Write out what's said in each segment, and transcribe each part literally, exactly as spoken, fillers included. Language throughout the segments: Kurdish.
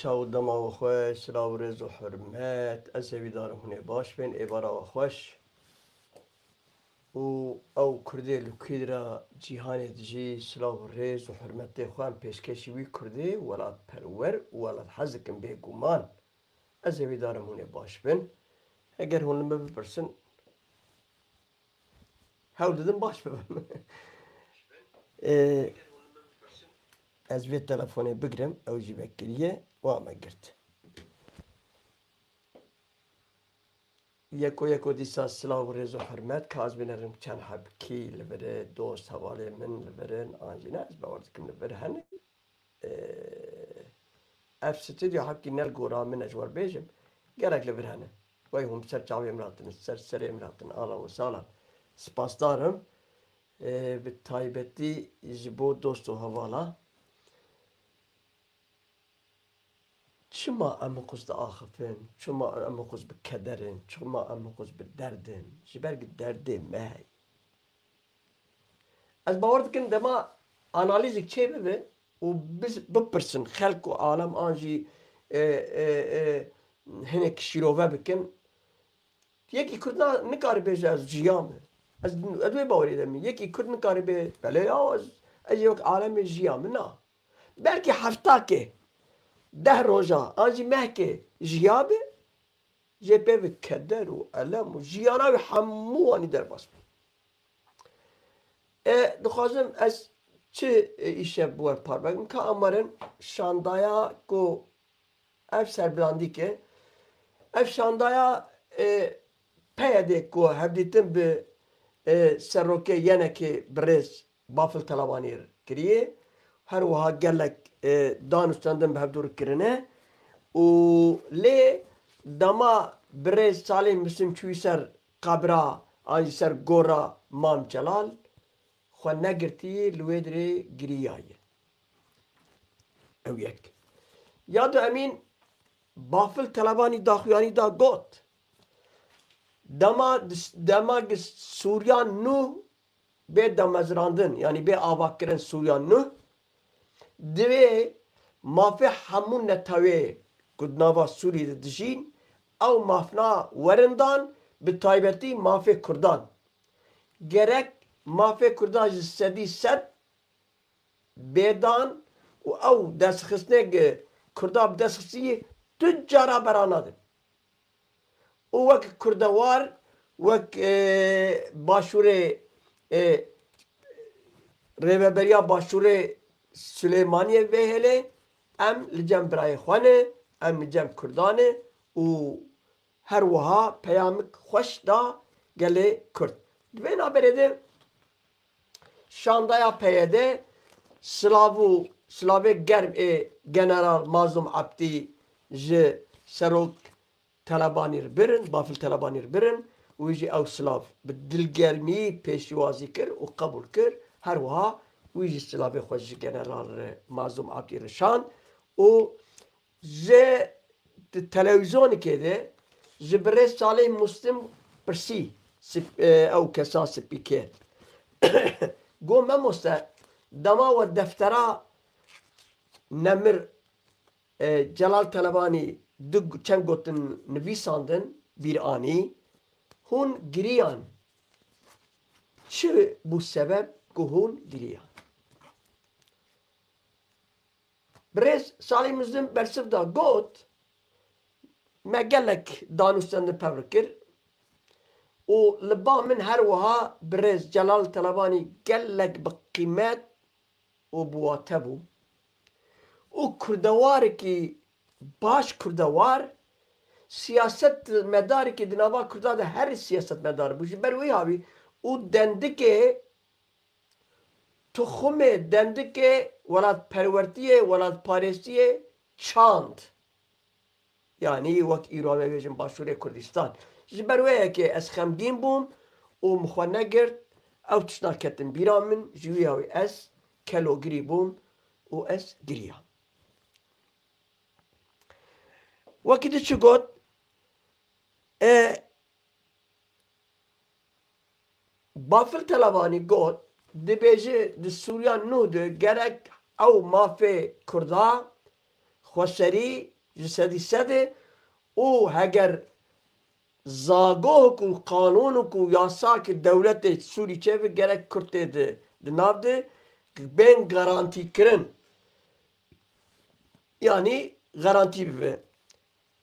Çaw û dema we xweş, silav û rêz û hurmet. Ez hêvîdar im hûn ê baş bên, êvara we xweş. Û ew Kurdê li kû de, cîhanê de jî silav û rêz û hurmetê xwe em pêşkêşî wî Kurdê welatperwer û welathez dikin bêguman. Ez hêvîdar im hûn ê baş bin. Heger hûn li min bipirsin, hewl didim baş bibim. Ê, ez vê telefonê bigirim, ew jî vekiriye, wa me girt. Yeko yeko dîsa silav û rêz û hurmet, ka ez bînerim çend hebkî li vir e, dost hevalê min li vir in, an jî ne, ez bawer dikim li vir hene. Ê, ev stûdyo hebkî ne li gora min e, ji we bêjim, gelek li vir hene. Wey hûn ser çavê min hatin, ser serê min hatin, ala û sala. Spasdar im. Ê, bi taybetî ji bo dost û hevala. Çima em hiqûz diaxifin? Çima em hiqûz bi keder in? Çima em hiqûz bi derd in? Ji ber ku derdê me heye. Ez bawer dikim dema analîzek çêbibe û biz-, bipirsin xelk û alem an jî, e, e, e, hinek şîrove bikin. Yekî Kurd na-, nikare bêje ez jiya me. Ez, ez wê bawerê de me. Yekî Kurd nikare bê, belê ya, ez, ez ê wek alemê jiya me. Na. Belkî hefta ke, deh roja, an jî mehkê jiya be, jê pê ve keder û elem û jiyana wî hemû wanî derbas be. E, dixwazim ez çi, e, îşev bi we parve bikim? Ka em werin şandaya ku ev serbilandî ke, ev şandaya, e, P Y D'ê ku hevdîtin bi, e, serokê yenekê birêz Bafil Telabanî re kiriye. Her wiha gelek, e, dan û stendin bi hevdû re kirine. Û lê dema birêz Salih Muslim çûyî ser qebra an jî ser gora Mam Celal, xwe negirtî, li wê dirê giriyaye. Ew yek. Ya du emîn, Bafil Telabanî daxuyanî da got, dema, dema gi Sûriya nû bê damezrandin, yanî bê avakirin Sûriya nû, divê mafê hemû netewê ku di nava Sûriyê de dijîn, ew mafna werin dan, bi taybetî mafê Kurdan. Gerek mafê Kurdan ji sedî sed bê dan û ew destxistinê ku Kurda bi dest xistî tu cara bera nadin. Û wek kurdewar, wek, e, başûrê, e, rêveberiya başûrê Silêmaniyê vê hêlê, em li cem birayê xwe ne, em li cem Kurdan e û her wiha peyamik xweş da gelê Kurd. Di vê naberê de şandaya P Y D silav û silavê germ ê General Mazlûm Ebdî ji Serok Telabanî re birin, Bafil Telabanî re birin, wî jî ew silav bi dilgermî pêşîwazî kir û qebûl kir. Her wiha wî jî silavê xwe ji General re, Mazlûm Ebdî re şand û ji di televîzyonikê de ji birêz Salih Muslim pirsî, sip-, e, ew kesa spîker. Got, "Memoste, dema we deftera nemir, e, Celal Telebanî du çend gotin nivîsandin, bîr anî, hûn giriyan. Çi bû sebeb ku hûn giriyan?" Birêz Salih Muslim bersiv da got, "Me gelek dan û stendin pev re kir û li ba min her wiha birêz Celal Telebanî gelek bi qîmet û bi wate bû û kurdewarekî baş, kurdewar, siyasetmedarekî di nava Kurda de herî siyasetmedar bû. Ji ber wî havî û dendikê tuxumê dendikê welatperwertiyê, welatparêstiyê çand." Yanî wek îro em ê bêjin Başûrê Kurdistan. Ji ber wê yekê ez xemgîn bûm û min xwe negirt, ew tişta ketin bîra min, ji wî ya wî ez kelogirî bûm û ez giriyam. Wekî di çi got? E, Bafil Telabanî got, dibêje di Sûriya nû de gerek ew mafê Kurda xweserî Ji sedî sedê û heger zagohik û qanûnik û yasakê dewletê Sûrî çêbi gerek Kurd tê di, di nav de bên garantî kirin. Yanî garantî bibe.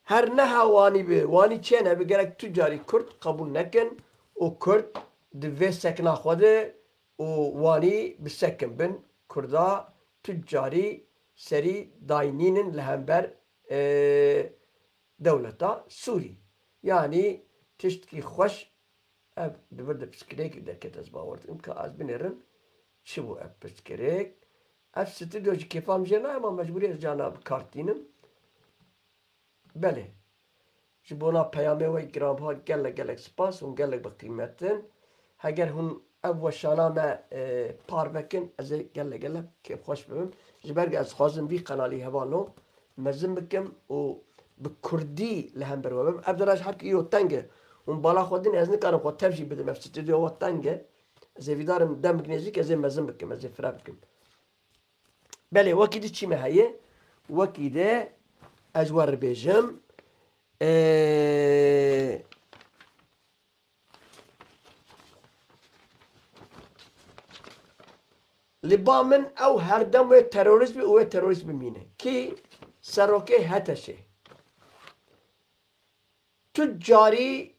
Her neha wanî bi, wanî çêne bi gerek tu carî Kurd qebûl nekin û Kurd di vê sekna xwe de û wanî bi sekin bin Kurda tu carî serî daynînin li hember, e, dewleta Sûrî. Yanî tiştkî xweş ev di vir de pirsgirêkî derket ez bawer dikim ka ez binêrim çi bû ev pirsgirêk. Ev stûdyo ji kêfa min jê nayê ma mecbûrî ez cana bi kar tînim. Belê. Ji bona peyamê we giranbiha gelek gelek spas, hûn gelek bi qîmet in. Heger hûn ev weşana me, e, parve kin, ez ê gelek gelek kêfxweş bibim. Ji ber ku ez dixwazim vî qenalî hevalno mezin bikim û bi kurdî li hember we bibim. Ev dera ji her ku îro teng e. Hûn bala xwe din, ez nikarim xwe tev jî bidim. Ev stûdyo we teng e. Ez ê vîdarim demik nêzîk ez ê mezin bikim, ez ê fire bikim. Belê, wekî di çî me heye? Wekî de ez we re bêjim, e, li ba min ew her dem wê terorîst be û wê terorîst bimîne. Kî? Serokê HTŞê. Tu carî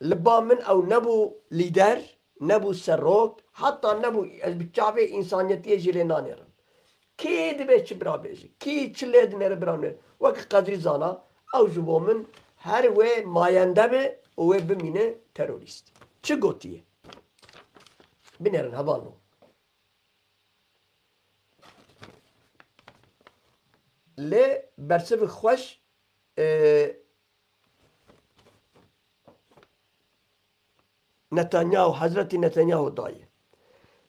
li ba min ew nebû lîder, nebû serok, heta nebû, ez bi çavê însaniyetiyê jî lê nanêrim. Kî dibe çi bira bêje, kî çi lê dinêre bira nê. Wek Qedrî zana, ew ji bo min her wê mayende be û wê bimîne terorîst. Çi gotiye? Binêrin hevalno. Lê bersivik xweş, e, Netanyahu, Hezretî Netanyahu dayê.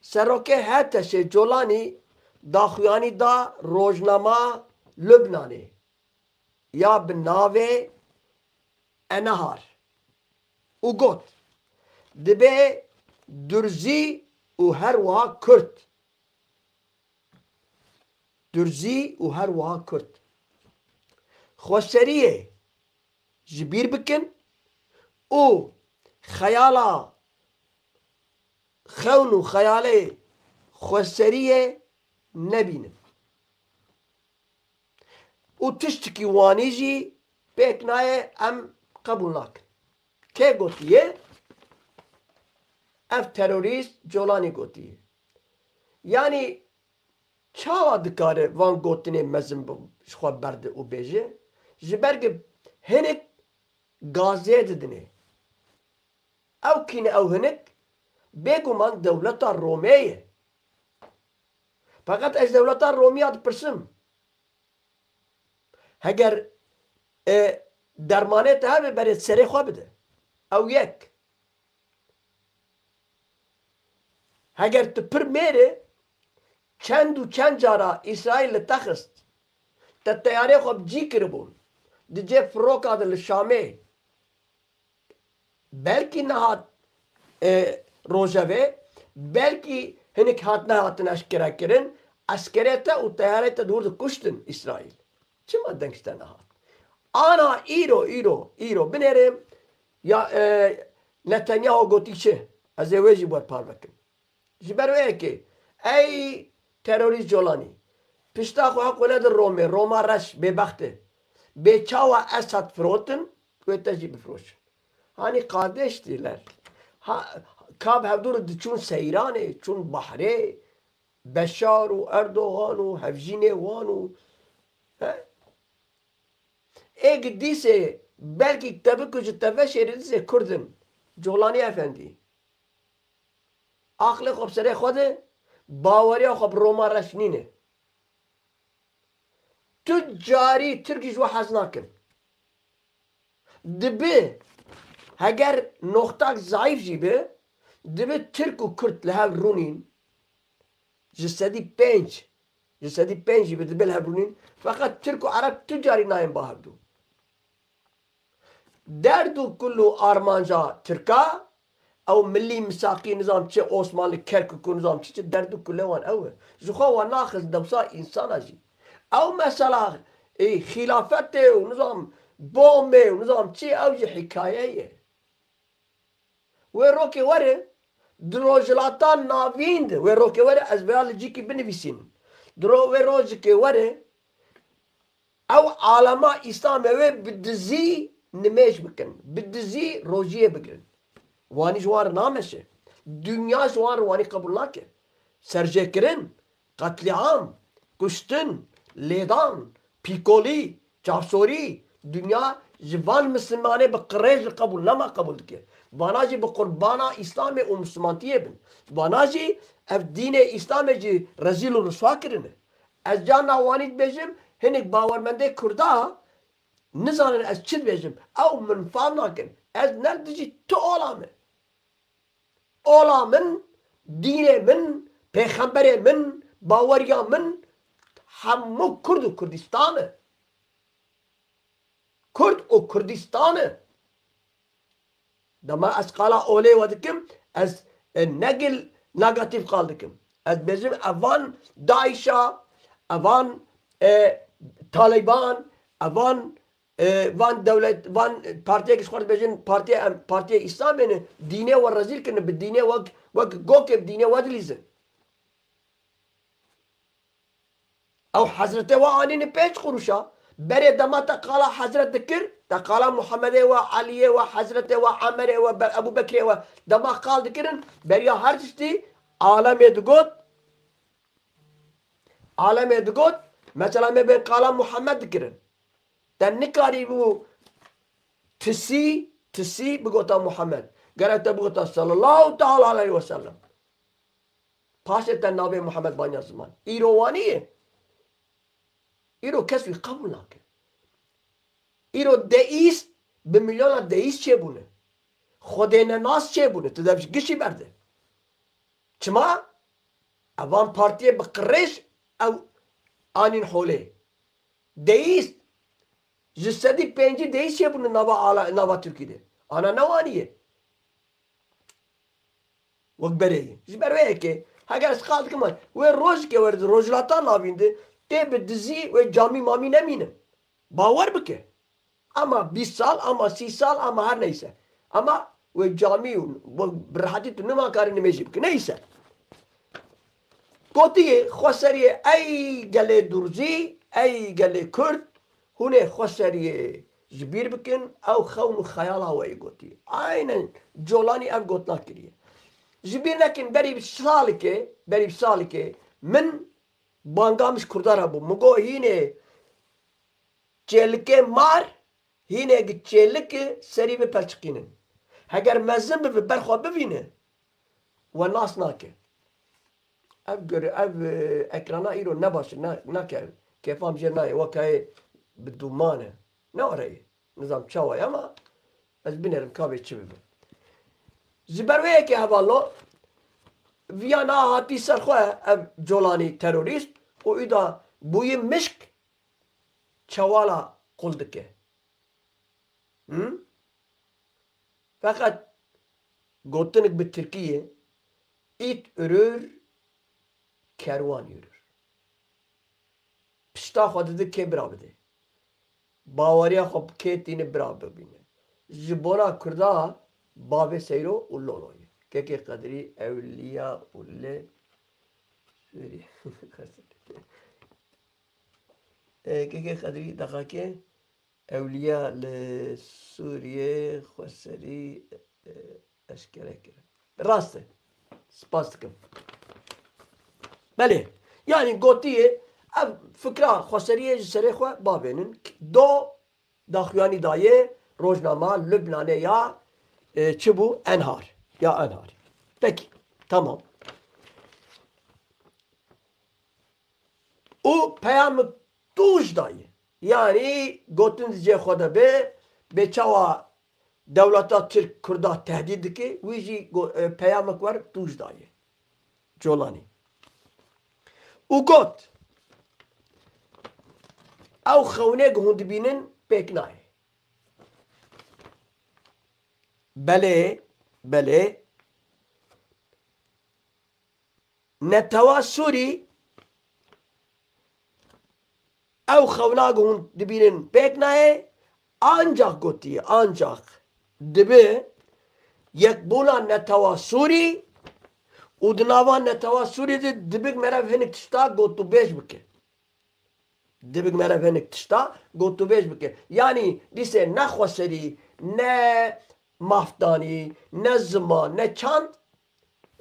Serokê HTŞê Colanî daxuyanî da rojnama Lubnanê ya bi navê Enehar û got, dibe Durzî û her wiha Kurd. Durzî û her wiha Kurd xweseriyê ji bîr bikin û xeyala xewn û xeyalê xweseriyê nebînin. Û tiştikî wanî jî pêk nayê, em qebûl nakin. Kê gotiye? Ev terorîst Colanî gotiye. Yanî çawa dikare van gotinê mezin bi, ji xwe berde û bêje? Ji ber ku hinek gazê didinê. Ew kî ne ew hinek? Bêguman dewleta Romê ye. Feqet ez dewleta Romiya dipirsim. Heger, e, dermanê te hebe berê serê xwe bide. Ew yek. Heger tu pir mêrî, çend û çend cara Îsraîl li te xist, te teyarê xwe bi cî kiribûn, di cê firoka de li Şamê, belkî nehat, e, rojevê, belkî hinek hat nehatin eşkere kirin, eskerê te û teyarê te di wir de kuştin Îsraîl. Çima deng ji te nehat? Ana îro, îro, îro binêrê ya, e, Netanyahu gotî çi? Ez ê wê jî wer parve kim. Ji ber wê yekê, ey terorîst Colanî, pişta xwe heqû nede Romê, Roma reş, bêbext e. Bê çawa Esad firotin, wê te jî bifiroşin. Hanî kardeştiler. Ha, ka bi hevdû re diçûn seyranê, çûn bahrê, Beşar û Erdogan û hevjînê wan û, he? Ê gi dîsê belkî te bikuje te veşêrî dîsê Kurd in. Colanî Efendî. Aqlê xwe bi serê xwe de, baweriya xwe bi Roma reş nîne. Tu carî Tirkî ji we hez nakin. Dibi, heger noxtak zayîf jî bi, dibi Tirk û Kurd li hev rûnîn, ji sedî pênc, ji sedî pênc jî bi dibi li hev rûnîn, feqet Tirk û Ereb tu carî nayên ba hevdû. Derd û kul û armanca Tirka, ew milî misaqî nizam çi, Osmanlı Kerkûk û nizam çi, çi derd û kulê wan ew e. Ji xwe wan naxist dewsa însana jî. Ew mesela Ê, xîlafetê û nizam bomê û nizam çi, ew jî hikaye ye. Wê rokê were, di Rojhilata Navîn de, wê rokê were, ez vêya li cîkî binivîsînim. Di ro-, wê rojikê were, ew alema Îslamê wê bi dizî nimêj bikin, bi dizî rojiyê bigirin. Wanî ji wan re nameşe. Dinya ji wan re wanî qebûl nake. Serjêkirin, qetlîam, kuştin, lêdan, pîkolî, çavsorî, dinya ji van misilmanê bi qirêj li qebûl nema qebûl dike. Vana jî bi qurbana Îslamê û misilmantiyê bin. Vana jî ev dînê Îslamê jî rezîl û riswa kirine. Ez carna wanî dibêjim, hinek bawermendê Kurda nizanin ez çi dibêjim. Ew min fam nakin. Ez ne dijî tu ola me. Ola min, dînê min, pêxemberê min, baweriya min hemû Kurd û Kurdistan e. Kurd û Kurdistan e. Dema ez qala olê we dikim, ez, e, negil negatîf qal dikim. Ez bêjim evan DAIŞ'a, evan, e, Taliban, evan, e, van dewlet, van partiyek ji xwe dibêjin, partiye em, partiyê Îslamê ne, dînê we rezîl kirine, bi dînê wek, wek gokê bi dînê we dilîzin. Ew hezretê we anîne pênc quruşa. Berê dema te qala hezret dikir, te qala Muhammedê we, Eliyê we, hezretê we, Emerê we, Be-, Ebû Bekrê we, dema qal dikirin, beriya her tiştî alemê digot, alemê digot, mesela me bên qala Muhammed dikirin. Te nikarîbû tisî, tisî bigota Muhammed. Gerek te bigota sallallahu teala aleyhi ve sellem. Paşê te navê Muhammed vanya ziman. Îro wanî ye. Îro kes wî qebûl nake. Îro deîst bi milyona deîst çêbûne. Xwedênenas çêbûne. Tu dev ji gişî berde. Çima? Evan partiyê bi qirêj ew anîn holê. Deîst. Ji sedî pêncî deîst çêbûne nava ala-, nava Tirkî de. Ana ne wanî ye. Wek berê ye. Ji ber wê yekê, heger ez qal dikim, wê rojikê were di Rojhilata Navîn de tê bi dizî wê camî mamî nemîne. Bawer bike. Ama bîst sal, ama sî sal, ama her neyse. Ama wê camî û wê bi rehetî tu nima karî nimêjî bike. Neyse. Gotiye, xweseriyê ey gelê Durzî, ey gelê Kurd, hûn ê xweseriyê ji bîr bikin, ew xewn û xeyala we yê gotiye. Aynen Colanî ev gotina kiriye. Ji bîr nekin, berî bi salikê, berî bi salikê min banga min ji Kurdan re bû. Min got, hînê çêlikê mar, hînê gi çêliki serî bipelçiqînin. Heger mezin bibe, ber xwe bivîne, we nas nake. Ev gör-, ev, e, ekrana îro ne baş e, ne, nake. Kêfa min jê nayê, wek heye bi dûman e. Ne were ye. Nizam çawa ye ama ez binêrim ka vê çi bibe. Ji ber wê yekê hevalno, viya na hatî ser xwe ev Colanî terorîst û îda bûyî mişk çewala qul dike. Hı? Feqet gotinik bi tirkî ye, ît ürür, kerwan yürür. Pişta xwe dide kê bira bide. Baweriya xwe bi kê tîne bira bibîne. Ji bona Kurda bavê Seyro û Lolo ye. Kekê Qedirî, Ewliya û li Sûrî. E, Kekê Qedirî dexakê Ewliya li Sûriyê xweserî, e, eşkere kir. Rast e. Spas dikim. Belê. Yanî gotiye, ev fikra xweseriyê ji serê xwe bavênin. Do daxuyanî daye rojnama Lubnanê ya, e, çi bû? Enhar. Ya Enhar. Peki. Tamam. Û peyamik tûj daye. Yanî gotin di cê xwe de be, bê çawa dewleta Tirk Kurda tehdît dike, wî jî go-, e, peyamik wer tûj daye. Colanî. Û got, ew xewnê ku hûn dibînin pêk nayê. Belê, belê. Netewa Sûrî Ew xewna ku hûn dibînin pêk nayê, ancak gotiye, ancak dibe yekbûna netewa Sûrî û di nava netewa Sûrî de dibik merev hinek tişta gotûbêj bike. Dibik merev hinek tişta gotûbêj bike. Yanî dîsê ne xweserî, ne mafdanî, ne ziman, ne çand,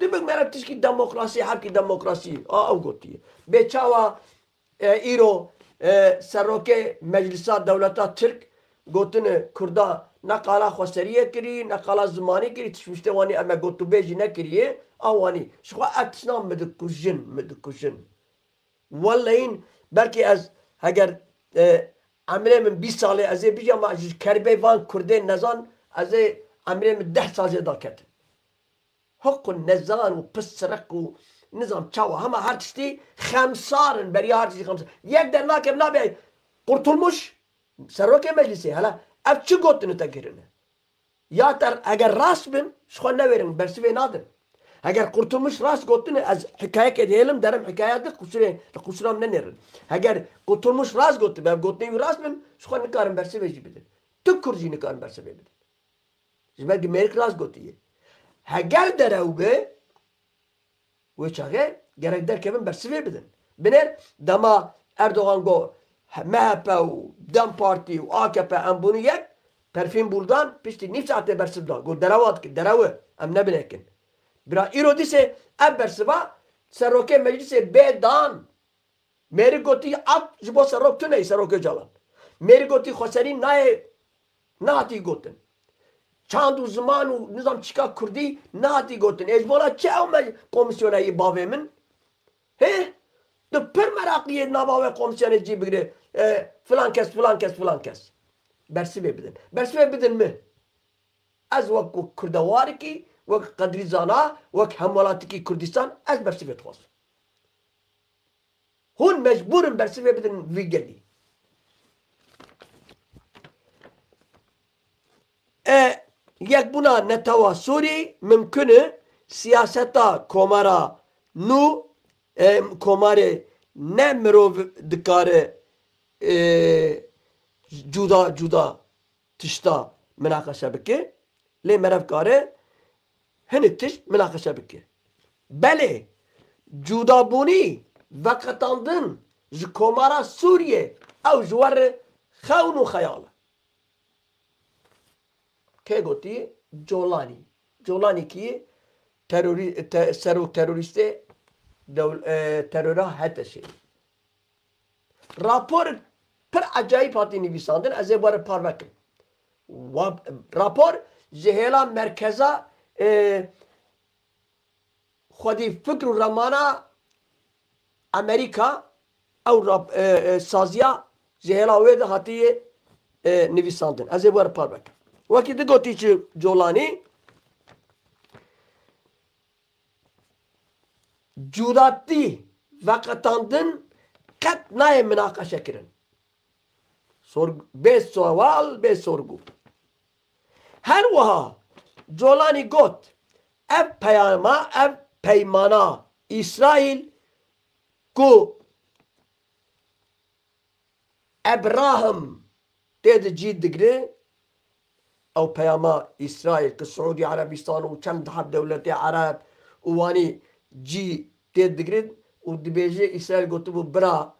dibik merev tişkî demokrasî, hevkî demokrasî, a ew gotiye. Bê çawa, e, îro, e, serokê Meclisa Dewleta Tirk gotine Kurda ne qala xweseriyê kirî, ne qala zimanî kirî, tişt miştê wanî em e gotûbêjî nekiriye, a wanî. Ji xwe ev tiştan min dikujin, min dikujin. Wellehîn, belkî ez heger, e, emrê min bîst salê ez ê bijîya, ma ji kerbê van Kurdên nezan, ez ê emrê min deh sal jê daketin. Hiqû nezan û pis sirek û nizam çawa, hema her tiştî xemsar in, beriya her tiştî xemsar. Yek dernakeve nabe Kurtulmuş, serokê meclisê, hele ev çi gotine te kirine? Ya te eger rast bin, ji xwe newêrin, bersivê nadin. Heger Kurtulmuş rast gotine, ez hikayekê dihêlim, derim hikaye di qusirê, li qusira min nenêrin. Heger Kurtulmuş rast gotibe, ev gotinê wî rast bin, ji xwe nikarin bersivê jî bidin. Tu Kurd jî nikarin bersivê bidin. Ji ber ku mêrik rast gotiye. Heger derew be, wê çaxê gerek derkevin bersivê bidin. Binêr dema Erdogan got, M H P û DEM Partî û A K P em bûne yek, Perfîn Buldan piştî nîv saetê bersiv da. Got, derewa dike, derew e, em nebine kin. Bira îro dîsê ev bersiva serokê meclisê bê dan. Mêrik gotî, at ji bo serok tune ye, Serok Ocalan. Mêrik gotî, xweserî nayê, nehatî gotin. Çand û ziman û nizam çîka kurdî nehatî gotin. Ê ji bona çi ew me komisyona yî bavê min? Hê? Tu pir meraqlî yê nava wê komisyonê cî bigire. E, filan kes, filan kes, filan kes. Bersivê bidin. Bersivê bidin min. Ez wek, wek kurdewarikî, wek qedrîzana, wek hemwelatikî Kurdistan, ez bersivê dixwazim. Hûn mecbûr in bersivê bidin vî gelî. E, yekbûna netewa Sûrî mimkun e siyaseta komara nû, e, komarê ne mirov dikare, e, cuda cuda tişta minaqeşe bike, lê merev kare hinek tişt minaqeşe bike. Belê, cudabûnî, veqetandin ji Komara Sûriyê ew ji we re xewn û xeyal e. Kê gotî? Colanî. Colanî kî? Terorî-, te-, serok terorîstê dewl-, e, terora HTŞ'ê. Rapor pir ecayîb hatî nivîsandin, ez ê we re parve kim. Wa-, rapor ji hêla merkeza, e, xwedî fikr û remana Amerîka, ew rap-, e, e, saziya ji hêla wê de hatiye, e, nivîsandin. Ez ê we re parve kim. Wekî di gotî çi Colanî, Cudatî veqetandin qet nayê minaqeşe kirin. Sor-, bê sewal, bê sorgû. Her wiha Colanî got, ev peyama, ev peymana Îsraîl ku Ebrahim tê de cî digre, ew peyama Îsraîl ki Siûdî Erebistan û çend heb dewletê Ereb û wanî cî tê digrin û dibêje Îsraîl gotibû bira,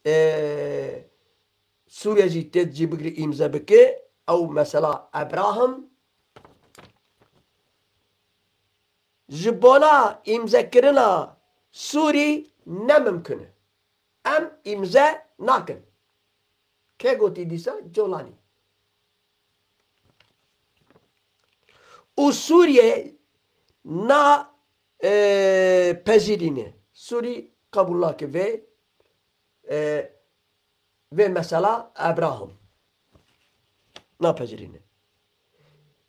e, Sûriye jî tê cî bigre îmze bike, ew mesela Ebrahim. Ji bona îmzekirina Sûrî ne mimkun e. Em îmze nakin. Kê gotî dîsa? Colanî. Û Sûriye na, e, pezîrîne. Sûrî qebûl nake vê, e, vê mesela Ebrahim. Napezirîne.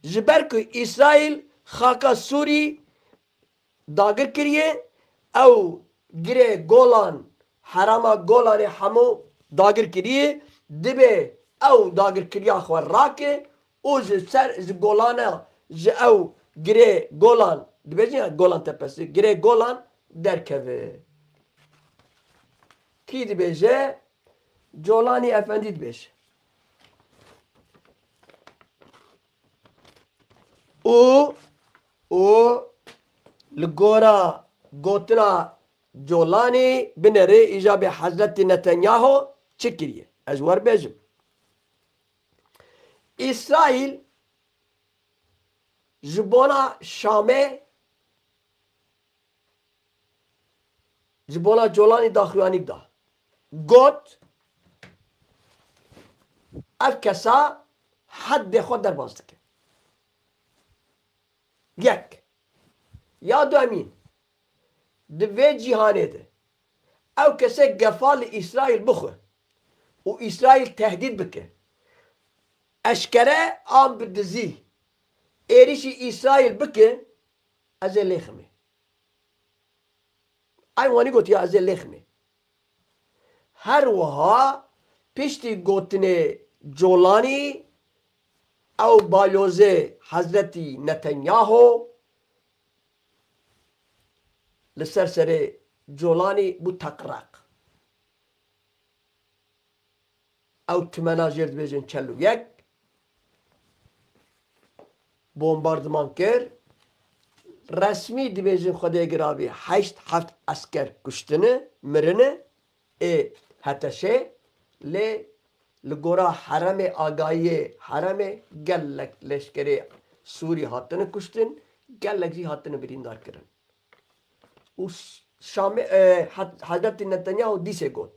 Ji ber ku Îsraîl xaka Sûrî dagir kiriye, ew girê Golan, herama Golanê hemû dagir kiriye, dibê ew dagirkiriya xwe rake û ji ser, ji Golana, ji ew girê Golan, dibêjin ya Golan Tepesi, girê Golan derkeve. Kî dibêje? Colanî Efendî dibêje. Û, û li gora gotina Colanî binêrê îja bê Hezretî Netanyahu çi kiriye? Ez wer bêjim. Îsraîl ji bona Şamê, ji bona Colanî daxuyanîk da. Got, ev kesa heddê xwe derbas dike. Yek. Ya du emîn, di vê cîhanê de ew kesê gefa li Îsraîl bixwe û Îsraîl tehdît bike, eşkere an bi dizî êrîşî Îsraîl bike, ez ê lêximê. Eynî wanî gotiya, ez ê lêximê. Her wiha piştî gotinê Colanî, ew balyozê Hezretî Netanyahu li ser serê Colanî bû teqreq. Ew timena jêr dibêjin çel û yek, bombardiman kir. Resmî dibêjin Xwedê girabî heşt heft esker kuştine, mirine, ê H T Ş'ê, lê li gora heremê, agahiyê heremê, gelek leşkerê Sûrî hatine kuştin, gelek jî hatine birîndar kirin. Û Ş-, Şamê, e, He-, Hezretî Netanyahu dîsê got,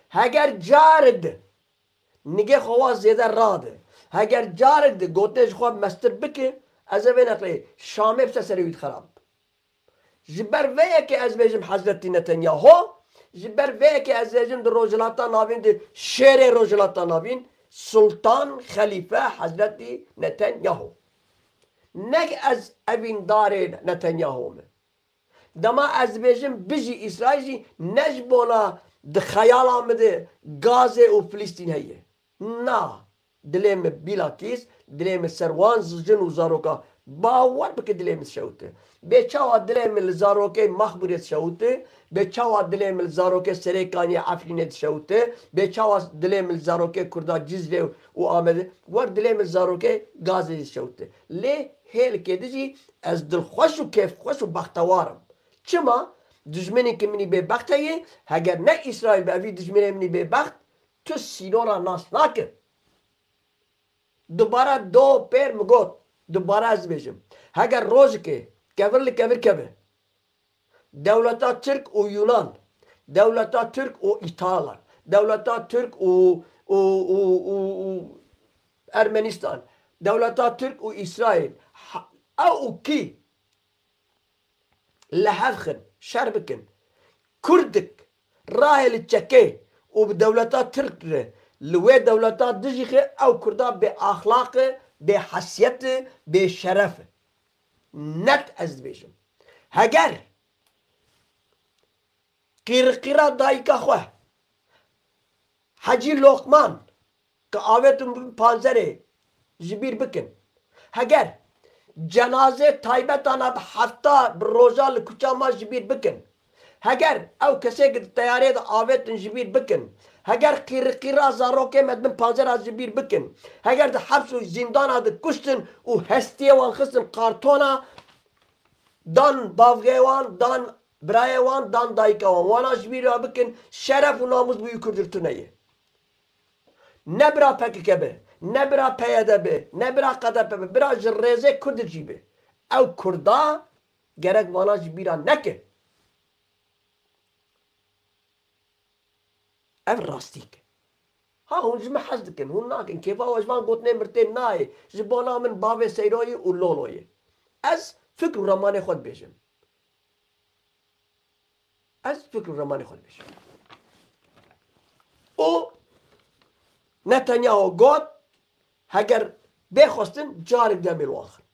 heger carek di nigê xwe wa zêde rade, heger carek di gotinê ji xwe mestir bike, ez ê vê neqlê Şamê bi ser serê wî dixerab. Ji ber vê yekê ez bêjim Hezretî Netanyahu, ji ber vê yekê ez bêjim di Rojhilata Navîn de şêrê Rojhilata Navîn, Sultan Xelîfe Hezretî Netanyahu. Ne ez evîndarê Netanyahu me. Dema ez dibêjim bijî Îsraîl jî ne ji bona di xeyala min de Gazê û Filistîn heye. Na, dilê min bîlakîs, dilê min ser wan jin û zaroka. Bawer bike dilê min dişewite. Bê çawa dilê min li zarokê Maxmûrê dişewite, bê çawa dilê min li zarokê Serêkaniyê Efrînê dişewite, bê çawa dilê min li zarokê Kurda Cizrê û Amedê, wer dilê min zarokê Gazê dişewite. Lê hêlikê di jî ez dilxweş û kêfxweş û bextewar im. Çima? Dijminekî min î bêbext heye, heger ne Îsraîl be, evî dijminê min î bêbext, tu sînora nas nake. Dubare do pêr min got, dubare ez dibêjim. Heger rojekê kevir li kevir keve, dewleta Tirk û Yunan, dewleta Tirk û Îtalan, dewleta Tirk û, û, û, û, û Ermenistan, dewleta Tirk û Îsraîl, ha, ew û kî li hev xin, şer bikin. Kurdik rahêle çekê û bi dewleta Tirk re li wê dewleta dijî xe, ew Kurda bê axlaq e, bê hesiyet e, bê şeref e. Net ez dibêjim. Heger qîriqîra dayika xwe Hecî Loqman, ku avêtin bin panzerê, ji bîr bikin. Heger cenazê taybetana bi hefta bi roja li kuça me ji bîr bikin. Heger ew kesê ki di teyarê de avêtin ji bîr bikin. Heger qîriqîra zarokê me di bin panzera ji bîr bikin. Heger di heps û zîndana de kuştin û hestiyê wan xistin kartona, dan bavgê wan, dan birayê wan, dan dayika wan. Wana ji bîr re bikin, şeref û namûs bi wî Kurdir tune ye. Ne bira P K K be, ne bira P Y D be, ne bira K D P be, bira ji rêzê Kurdir jî be. Ew Kurda gerek vana ji bîra neke. Ev rastîk e. Ha, hûn ji min hez dikin, hûn nakin. Kêfa we ji van gotinê min tê nayê. Ji bona min bavê Seyroyê û Loloyê. Ez fikr û remanê xwe dibêjim. Ez fikr û remanê xwe dibêjim. Û Netanyahu got, heger bê xwestin carek demê li wan xin.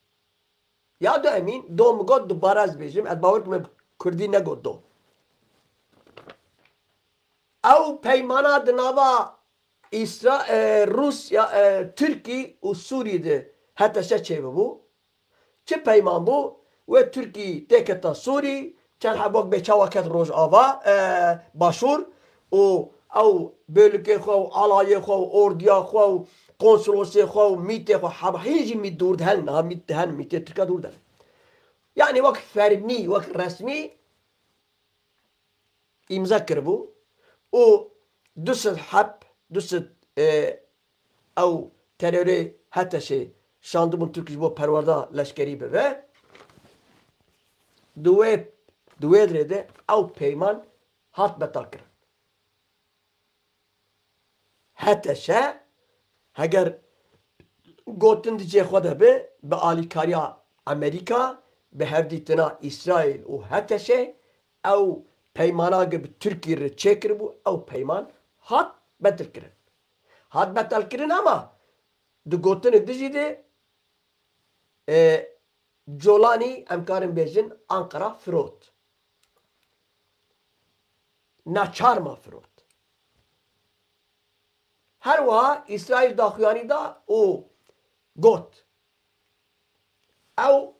Ya du emîn, do min got, dubare ez dibêjim, ez bawer dikim, Kurdî negot do. Ew peymana di nava Îsra-, e, Rûsya, e, Tirkî û Sûrî de H T Ş çêbibû. Çi peyman bû? Wê Tirkî têketa Sûrî, çend hebok bê çawa ket Rojava, e, Başûr û ew bölükê xwe û alayê xwe û ordiya xwe û konsolosê xwe û mîtê xwe, hema hîn jî mît dûr dihen, niha mît dihen, mîtê Tirka dûr dihen. Yanî wek fermî, wek resmî îmze kiribû û du sed heb, du sed, e, ew terorê HTŞê şandibûn Tirk ji bo perwerda leşkerî bibe. Di wê, di wê dirê de ew peyman hat betal kirin. HTŞ, heger gotin di cê xwe de be, bi alîkariya Amerîka, bi hevdîtina Îsraîl û HTŞê, ew peymana ge bi Tirkî re çêkiribû, ew peyman hat betilkirin. Hat betelkirin ama di gotinê dijî de, e, Colanî, em karin bêjin, Ankara firot. Naçar ma firot. Her wiha Îsraîl daxuyanî da û got, ew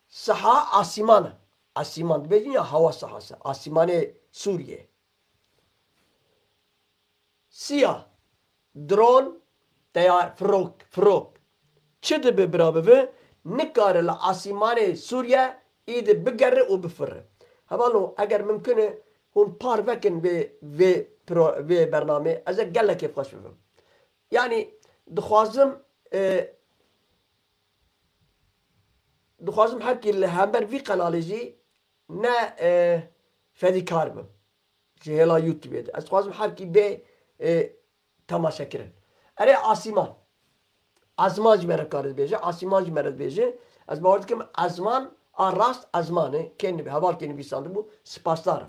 siha asîman e. Asîman dibêjin ya hewa sahası, asîmanê Sûriyê. Siya, dron, teyar, firok, firok. Çi dibe bira bibe, nikare li asîmanê Sûriye îdî bigere û bifire. Hevalno, eger mimkun e, hûn par vekin vê, vê pro-, vê bernamê. Ez ê gelek kêfxweş bibim. Yanî, dixwazim, e, dixwazim her kî li hember vî qenalê jî ne, e, fedîkar bim. Ji hêla YouTubeê de. Ez dixwazim her kî bê, e, temaşekirin. Erê, asîman. Ezman ji me re kare dibêje, asîman ji me re dibêje. Ez bawer dikim ezman a rast ezman e. Kê nivî-, heval kê nivîsandibû, spasdar im.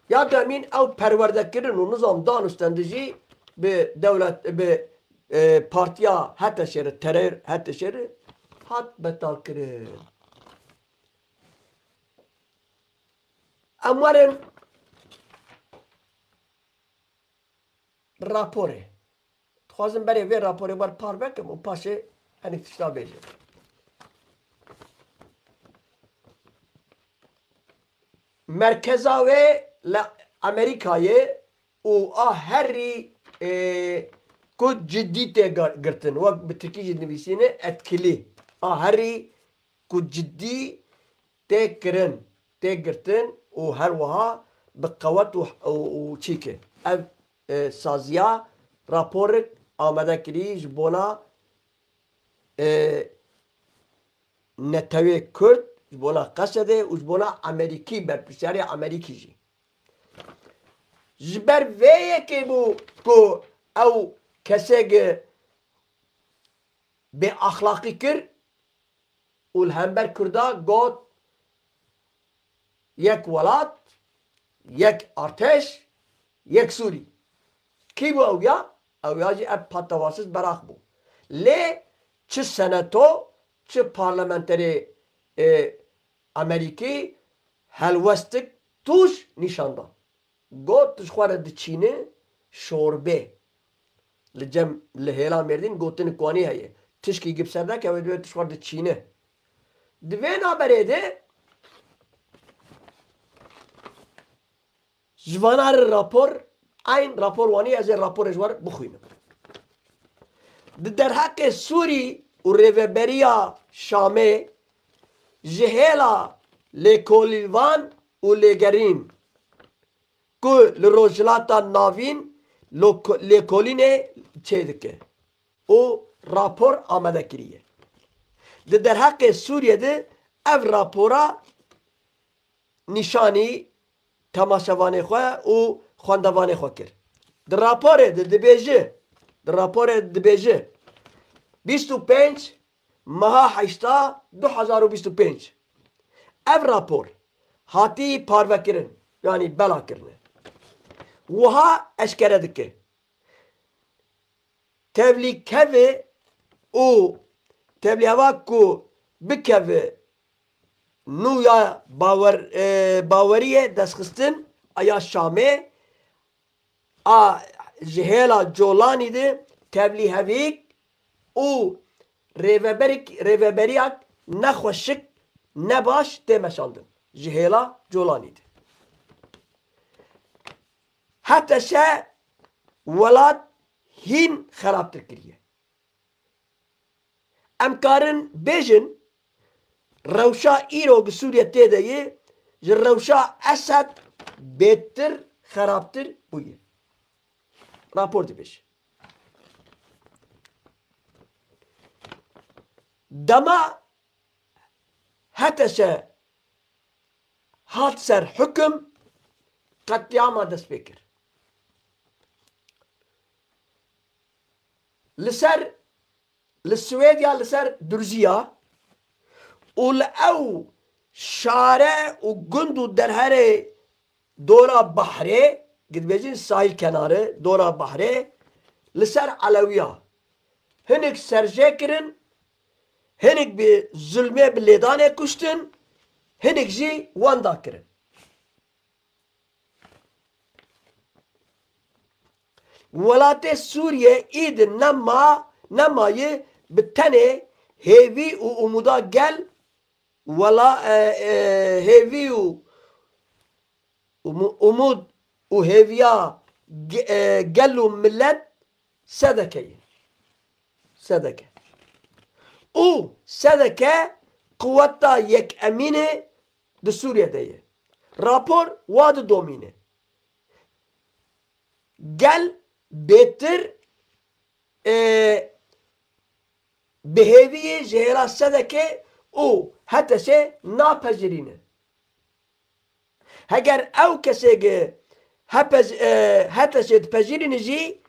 Ya demîn ew perwerdekirin û nizam dan û stendijî bi dewlet, bi, e, partiya HTŞê re, teror HTŞê re hat betalkirin. Em werin raporê. Dixwazim berê vê raporê wer par vekim û paşê hinek tişta bêjim. Merkeza wê li Amerîkayê û a herî, e, ku cidî tê ga-, girtin, wek bi tirkî jî dinivîsîne, etkilî. A herî ku cidî tê kirin, tê girtin û her wiha bi qewet û, û, û çî ke. Ev, e, saziya raporik amade kirî ji bona, e, netewê Kurd, ji bona Qesedê û ji bona Amerîkî, berpirsiyarê Amerîkî jî. Ji ber vê yekê bû ku ew kesê bêaxlaqî kir û li hember Kurda got, yek welat, yek artêş, yek Sûrî. Kî bû ew ya? Ew ya jî ev patewasiz Beraq bû. Lê çi seneto, çi parlamenterê, e, Amerîkî helwestik tûj nîşan da. Got, tu ji xwe re diçîne şorbê. Li cem, li hêla Mêrdîn gotinik wanî heye. Tişkî gi bi ser neke, wê divê tu ji xwe re diçîne. Di vê naberê de ji vana re rapor, eyn rapor wanî, ez ê raporê ji we re bixwînim. Di derheqê Sûrî û rêveberiya Şamê ji hêla lêkolîvan û lêgerîn ku li Rojhilata Navîn lo-, lêkolînê çêdike û rapor amade kiriye. Di derheqê Sûriyê de ev rapora nîşanî temaşevanê xwe û xwendevanê xwe kir. Di raporê de dibêje, di raporê dibêje, bîst û pênc meha heşta du hezar û bîst û pênc. Ev rapor hatî parvekirin, yanî bela kirine. Wiha eşkere dike. Tevlîkevê û tevlîheva ku bikeve nû ya bawer-, e, baweriyê destxistin a ya Şamê a ji hêla Colanî de tevlîhevîk û rêveberik-, rêveberiyak nexweşik, nebaş tê meşandin ji hêla Colanî de. HTŞ welat hîn xerabtir kiriye. Em karin bêjin, rewşa îro gi Sûriye tê de ye, ji rewşa Esed bêtir, xerabtir bûye. Rapor dibêje. Dema HTŞ hat ser hukum, qetlîama dest pê kir. Li ser, li Swêdya li ser Durziya û li ew şare û gund û derherê dora behrê, gi dibêjin sahil kenarê, dora behrê, li ser Elewiya hinek serjê kirin, hinek bi zulmê, bi lêdanê kuştin, hinek jî wenda kirin. Welatê Sûriye îdin nema, nemaye bi tenê hêvî û umuda gel, wela, e, e, hêvî û umu-, umud û hêviya ge-, e, gel û millet SDK'yê. SDK. Û SDK quweta yekemînê di Sûriye de ye. Rapor wa didomîne. Gel bêtir, e, bi hêviyê ji hêla SDK û HTŞ'ê napejirîne. Heger ew kesê gi hepej-, e, HTŞ'ê dipejirîne jî,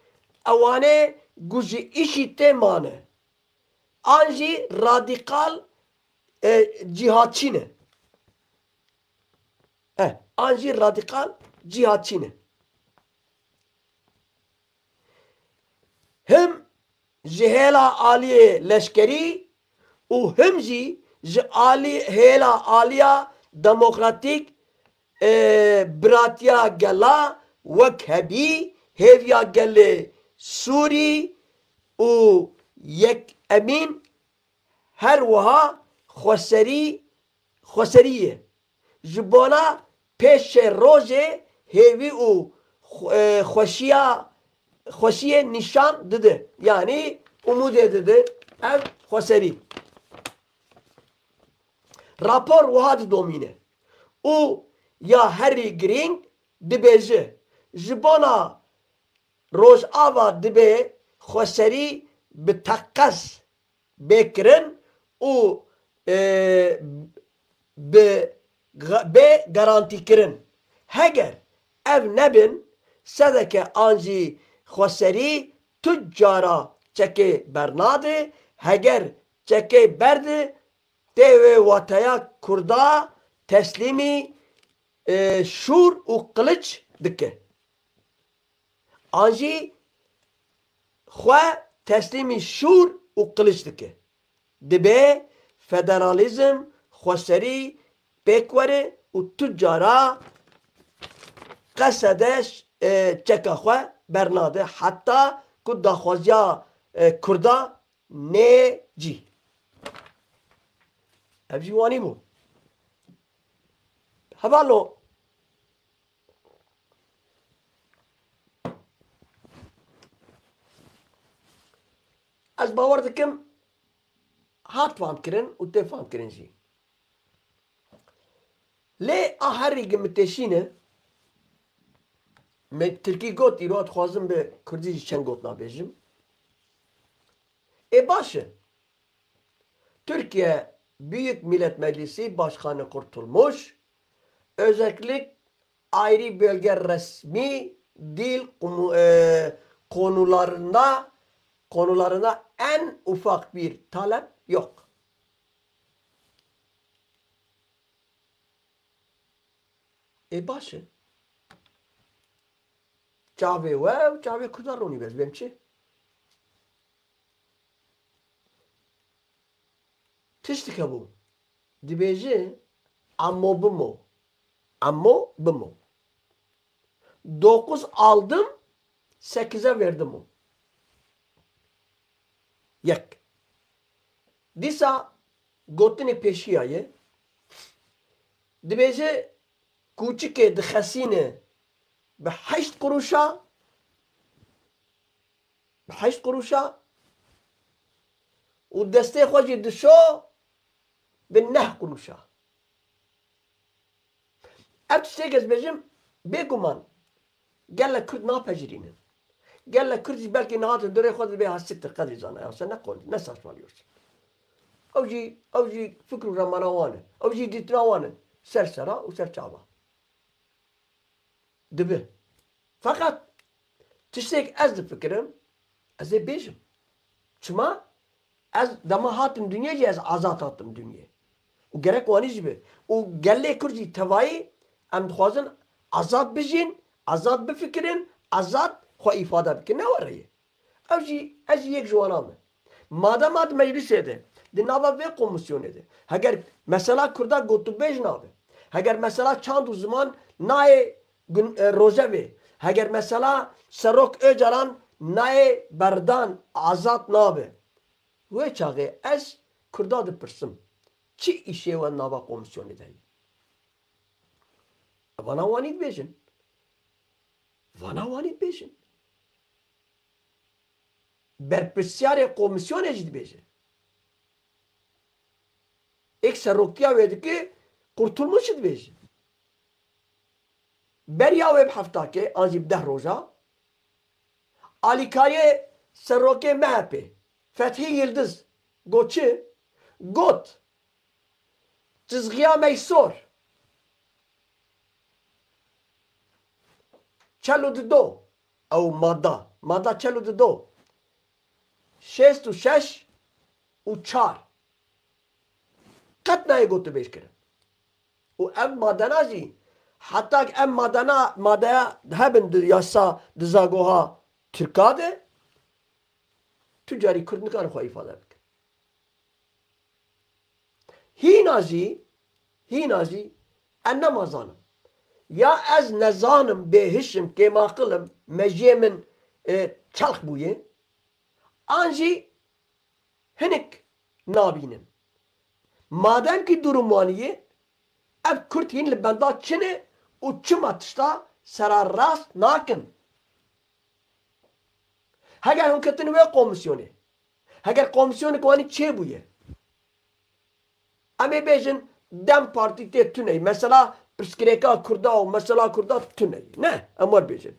ewanê ku ji îşî tê mane. An jî radîkal, e, cîhatçî ne. E, an jî radîkal cîhatçî ne. Him ji hêla aliyê leşkerî û him jî ji alî-, hêla aliya demokratîk, e, biratiya gela wek hebî, hêviya gelê Sûrî û yekemîn her wiha xweserî, xweserî ye. Ji bona pêşerojê hêvî û xwe-, e, xweşiya, xweşiyê nîşan dide. Yanî umûdê dide ev xweserî. Rapor wiha didomîne û ya herî girîng dibêje, ji bona Rojava dibe xweserî bi teqez bê kirin û, e, bi ga-, bê garantîkirin. Heger ev nebin, SDK an jî xweserî tu cara çekê bernade, heger çekê berde, tê wê wateya Kurda teslîmî, e, şûr û qiliç dike. An jî xwe teslîmî şûr û qiliç dike. Dibe federalîzm xweserî pêk were û tu cara qesede, e, çeka xwe bernade, heta ku daxwaziya, e, Kurda nê cî. Ev jî wanî bû. Hevalo, ez bawer dikim hat famkirin û tê famkirin jî. Lê a herî gi min têşîne, me tirkî got, îro dixwazim bi kurdî jî çend gotina bêjim. Ê baş e. Türkiye Büyük Millet Meclisi Başkanı Kurtulmuş, özellik ayrı bölge resmi dil kumu-, e, konularında, konularında en ufak bir talep yok. Ê baş e. Çavê we û çavê Kurdan ronî be, ez bêm çi? Tiştik hebû. Dibêje, amo bimo. Amo bimo. Dokuz aldım, sekize verdim o. Yek. Dîsa gotinê pêşiya ye. Dibêje, kûçikê dixesîne bi heşt quruşa, bi heşt quruşa û destê xwe jî dişo bi neh quruşa. Ev tiştê ez bêjim, bêguman gelek Kurd napejirînin. Gelek Kurd jî belkî nehatin durê xwe dibê ha siktir qedrî zana ya se ne qol, ne saçmalıyorsun. Ew jî, ew jî fikr û remana wan e. Ew jî dîtina wan e. Ser sera û ser çava. Dibe. Feqet tiştek ez difikirim, ez ê bêjim. Çima? Ez dema hatim dinyê jî ez azad hatim dinyê. Û gerek wanî jî be. Û gelê Kurd jî tevayî em dixwazin azad bijîn, azad bifikirin, azad xwe îfade bikin. Ne were ye. Ew jî, ez jî yek ji wana me. Madema di meclisê de, di nava vê komîsyonê de, heger mesela Kurda gotûbêj nabe, heger mesela çand û ziman nayê gun-, e, rojevê, heger mesela Serok Ocalan nayê berdan, azad nabe, wê çaxê ez Kurda dipirsim, çi îşê we nava komîsyonê de ye? Vana wanî dibêjin. Vana wanî dibêjin. Berpirsyarê komîsyonê jî dibêje. Êk serokiya wê dike, Kurtulmuş jî dibêje. Beriya wê bi heftakê an jî bi deh roja, alîkariyê serokê M H P, Fethî Yildiz, got çi? Got, Çizgiya me sor. Çel û dido. Ew mada. Mada çel û dido. Şêst û şeş û çar. Qet nayê gotûbêj kirin. Û ev madena jî, heta ev madena, madeya hebin di yasa, di zagoha Tirka de, tu carî Kurd nikarin xwe îfade bikin. Hîna jî, hîna jî, ez nema zanim. Ya ez nezanim, bêhiş im, kêmaqil im, mejiyê min, e, çelx bûye, an jî hinek nabînin. Madem kî durum wanî ye, ev Kurd hîn li benda çi ne û çima tişta sera rast nakin? Heger hûn ketin wê komîsyonê, heger komîsyonek wanî çêbûye, em ê bêjin DEM Partî tê tune ye. Mesela pirsgirêka Kurda û mesela Kurda tune ye. Ne, em wer bêjin.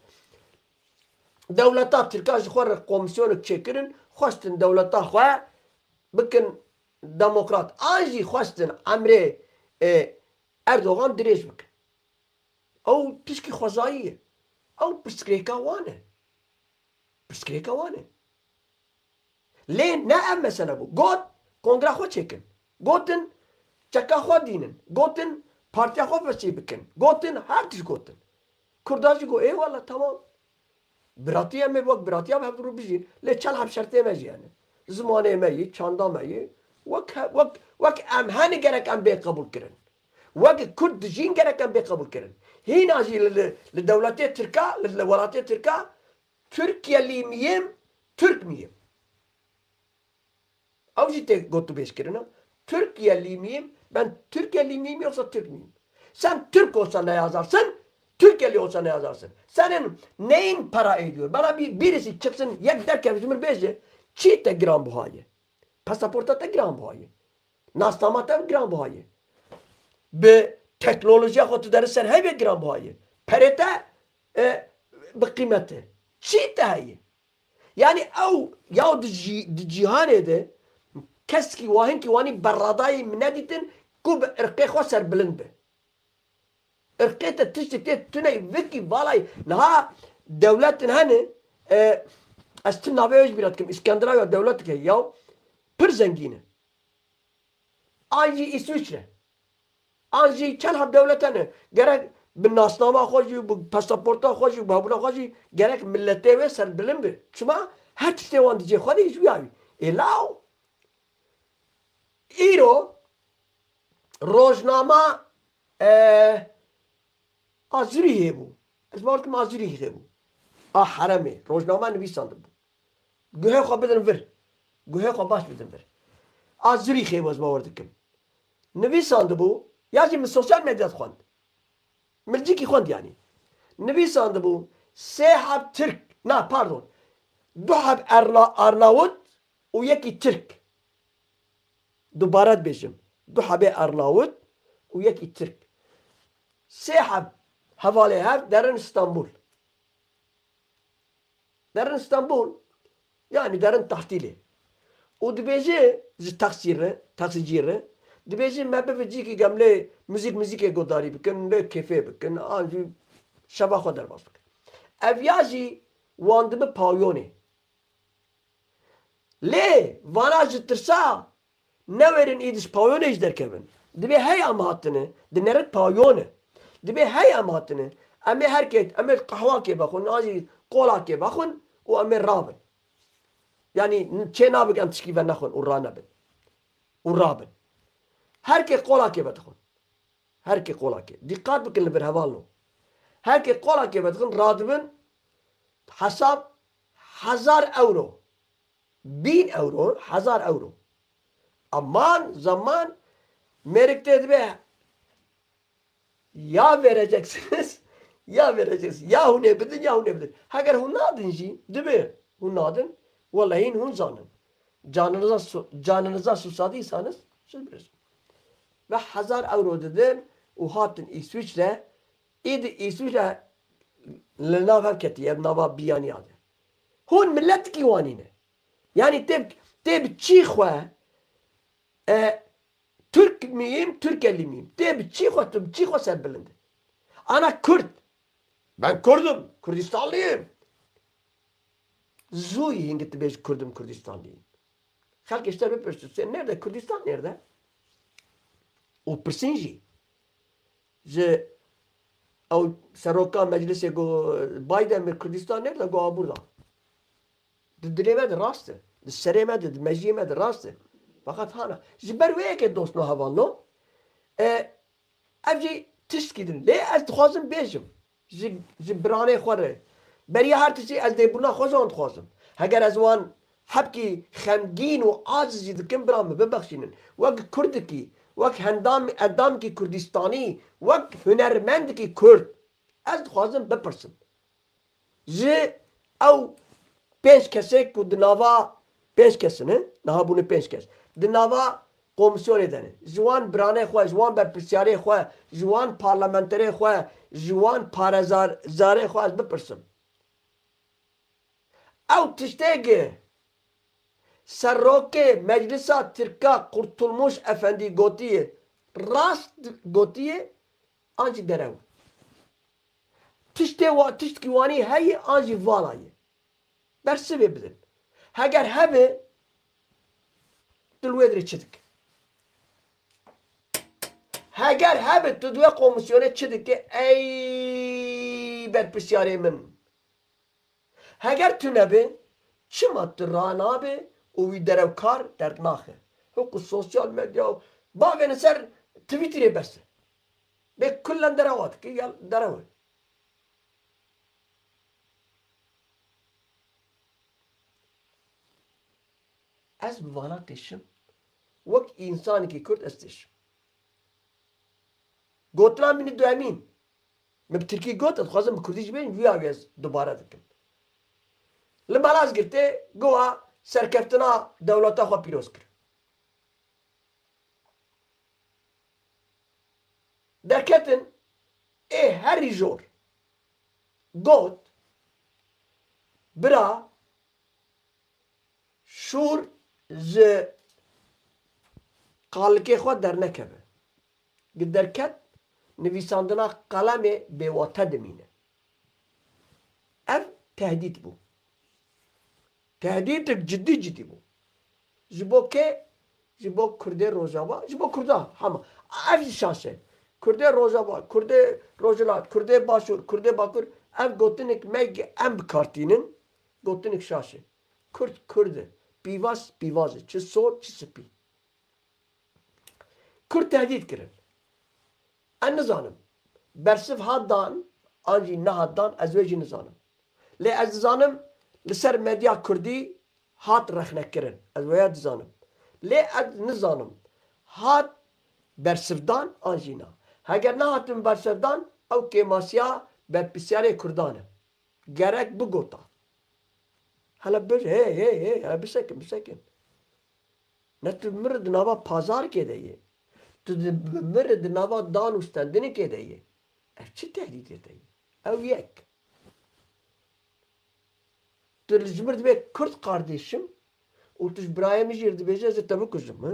Dewleta Tirka ji xwe re komîsyonek çêkirin, xwestin dewleta xwe bikin demokrat. An jî xwestin emrê, e, Erdogan dirêj bikin. Ew tişkî xwezayî ye. Ew pirsgirêka wan e. Pirsgirêka wan e. Lê ne ev mesele bû. Got, kongra xwe çêkin. Gotin, çeka xwe dînin. Gotin, partiya xwe fesî bikin. Gotin, her tişt gotin. Kurda jî got, ê wele, temam. Biratî em ê wek biratiya bi hev rû bijîn. Lê çel heb şertê me jî hene. Zimanê me yî, çanda me yî. Wek he-, wek, wek em hene gerek em bê qebûl kirin. Wek Kurd dijîn gerek em bê qebûl kirin. Hîna jî li, li, li dewletê Tirka, li, li welatê Tirka, Türkiyelî miyim, Türk müyüm? Ew jî tê gotûbêj kirine. Türkiyelî miyim? Ben Türkiyelî miyim yoksa Türk müyüm? Sen Türk olsa ne yazarsın? Türkiyeli olsa ne yazarsın? Senin neyin para ediyor? Bana bir, birisi çıksın, yek derkeve ji min bêje, çi te giran buha ye? Pasaporta te giran buha ye. Nasnama te giran buha ye. Bi teknolojiya xwe tu deri ser heyvê giran buha ye. Perê te, e, bi qîmet e. Çi te heye? Yani ew ya di cî-, di cîhanê de keskî wa hinkî wanî berradayî min nedîtin ku bi irqê xwe serbilind be. Irqê te tiştek tê tune ye, vekî valayî niha dewletin hene, e, ez tu navê wê ji bîra dikim, Îskendera ya dewletek heye ya pir zengîn e. An jî Îswîçre. An jî çend heb dewlet hene. Gerek bi nasnama xwe jî, bi pasaporta xwe jî, bi hebûna xwe jî gerek miletê wê serbilind be. Çima? Her tiştê wan di cê xwe de jî ya wî. Ê law, îro rojnama, e, a Zurîhê bû. Ez bawer dikim a Zurîhê bû. A heremê. Rojnama nivîsandibû. Guhê xwe bidin vir. Guhê xwe baş bidin vir. A Zurîhê bû ez bawer dikim. Nivîsandibû, ya jî min sosyal medya dixwend. Min cîkî xwend yanî. Nivîsandibû sê heb Tirk, na, pardon, du heb Erna-, Arnavut û yekî Tirk. Dubare dibêjim, du hebê Arnavut û yekî Tirk. Sê heb hevalê hev derin Stenbul. Derin Stenbul, yanî derin tehtîlê. Û dibêje ji taksî re, taksicî re, dibêje me bivin cîkî em lê muzîk, muzîkê godarî bikin, lê kêfê bikin, an jî şeva xwe derbas bikin. Ev ya jî wan dibe pawiyonê. Lê vana ji tirsa newêrin îdî ji pawiyonê jî derkevin. Dibê hey em hatine, di nerit pawiyon e. Dibê hey em hatine, em ê herkê, em ê qehwakê vexwin, an jî qolakê vexwin û em ê rabin. Yanî çê nabik em tişkî venexwin û ranebin. Û rabin. Herkê qolakê vedixwin. Herkê qolakê. Dîqat bikin li vir hevalno. Herkê qolakê vedixwin, radibin, hesab hezar ewro. Bin ewro, hezar ewro. Aman, zaman, mêrik tê dibe, ya vereceksiniz, ya vereceksiniz. Ya hûn ê bidin, ya hûn ê bidin. Heger hûn nadin jî, dibe hûn nadin, wellehîn hûn zanin. Canınıza su-, canınıza susadıysanız, siz bilirsiniz. Ve hezar ewro didin û hatin Îswîçre, îdî Îswîçre li nav hev ketiye, ev nava biyaniya de. Hûn miletikî wanî ne. Yanî tê, tê bi çî xwe, e, Türk müyüm, Türkeli miyim? Tê bi çî xwe, tu bi çî xwe serbilind e? Ana Kurd. Ben Kurdim, Kurdistanlıyım. Zû yî hingî dibêj Kurdim, Kurdistanlıyım. Xelk ji te bipirsin, sen nerede? Kurdistan nerede? Û pirsîn jî. Ji ew seroka meclisê got, Biden mi Kurdistan nerede? Got, "A burada." Di dilê me de rast e. Di serê me de, di mejiyê me de rast e. Fakat hana. Ji ber wê yekê dostno hevalno. E, ev jî tiştkî din. Lê ez dixwazim bêjim. Ji, ji biranê xwe re. Beriya her tiştî ez lêbûna xwe ji wan dixwazim. Heger ez wan hebkî xemgîn û aciz jî dikim, bira min bibexşînin. Wek Kurdikî, wek hendam-, endamkî Kurdistanî, wek hunermendikî Kurd, ez dixwazim bipirsim. Ji ew pênc kesê ku di nava, pênc kes in, niha bûne pênc kes. Di nava komîsyonê de ne. Ji wan biranê xwe, ji wan berpirsiyarê xwe, ji wan parlamenterê xwe, ji wan parêzar-, zarê xwe ez bipirsim. Ew tiştê gi serokê Meclisa Tirka Kurtulmuş Efendî gotiye, rast gotiye, an jî derew? Tiştê wa-, tiştkî wanî heye an jî vala ye? Bersivê bidin. Heger hebe, tu li wê dirê çi dike? Heger hebe, tu di wê komîsyonê çi dike? Ey berpirsiyarê min. Heger tu nebe, çima tu ranabe û wî derewkar dernaxe? Hiku sosyal medya û bavêne ser Twitterê bes e. Bê kullen derewa dike, ya derew e. Ez bi vana têşim. Wek însanekî Kurd ez têşim. Gotina min duemîn. Min bi tirkî got, ez dixwazim bi kurdî jî bêjim, vîya wî ez dubare dikim. Li Malazgirtê gowa serkeftina dewleta xwe pîroz kir. Derketin ê herî jor got, bira, şûr ji qalikê xwe dernekeve. Gi derket, nivîsandina qelemê bêwate dimîne. Ev tehdît bû. Tehdîtek cidî cidî bû. Ji bo kê? Ji bo Kurdê Rojava, ji bo Kurda hema. Ev jî şaş e. Kurdê Rojava, Kurdê Rojhilat, Kurdê Başûr, Kurdê Bakur, ev gotinek me em bi kar tînin, gotinek şaş e. Kurd, Kurd e. Pîvaz, pîvaz e. Çi sor, çi spî. Kurd tehdît kirin. Ez nizanim. Bersiv hat dan, an jî nehat dan, ez wê jî nizanim. Lê ez dizanim li ser medya kurdî hat rexnekirin. Ez wêya dizanim. Lê ez nizanim. Hat bersivdan an jî na. Heger nehatin bersivdan, ew kêmasiya berpirsiyarê Kurdan e. Gerek bigota. Hele bir, hey, hey, hey, hele bisekin, bisekin. Ne tu mir di nava pazarkê de yê. Tu di, mir di nava dan û stendinekê de yê. Ev çi tehdîdê te yê? Ew yek. Tu li ji mir dibê Kurd kardeşim û tu ji birayê min jî dibêje ez ê te bikujim, ha?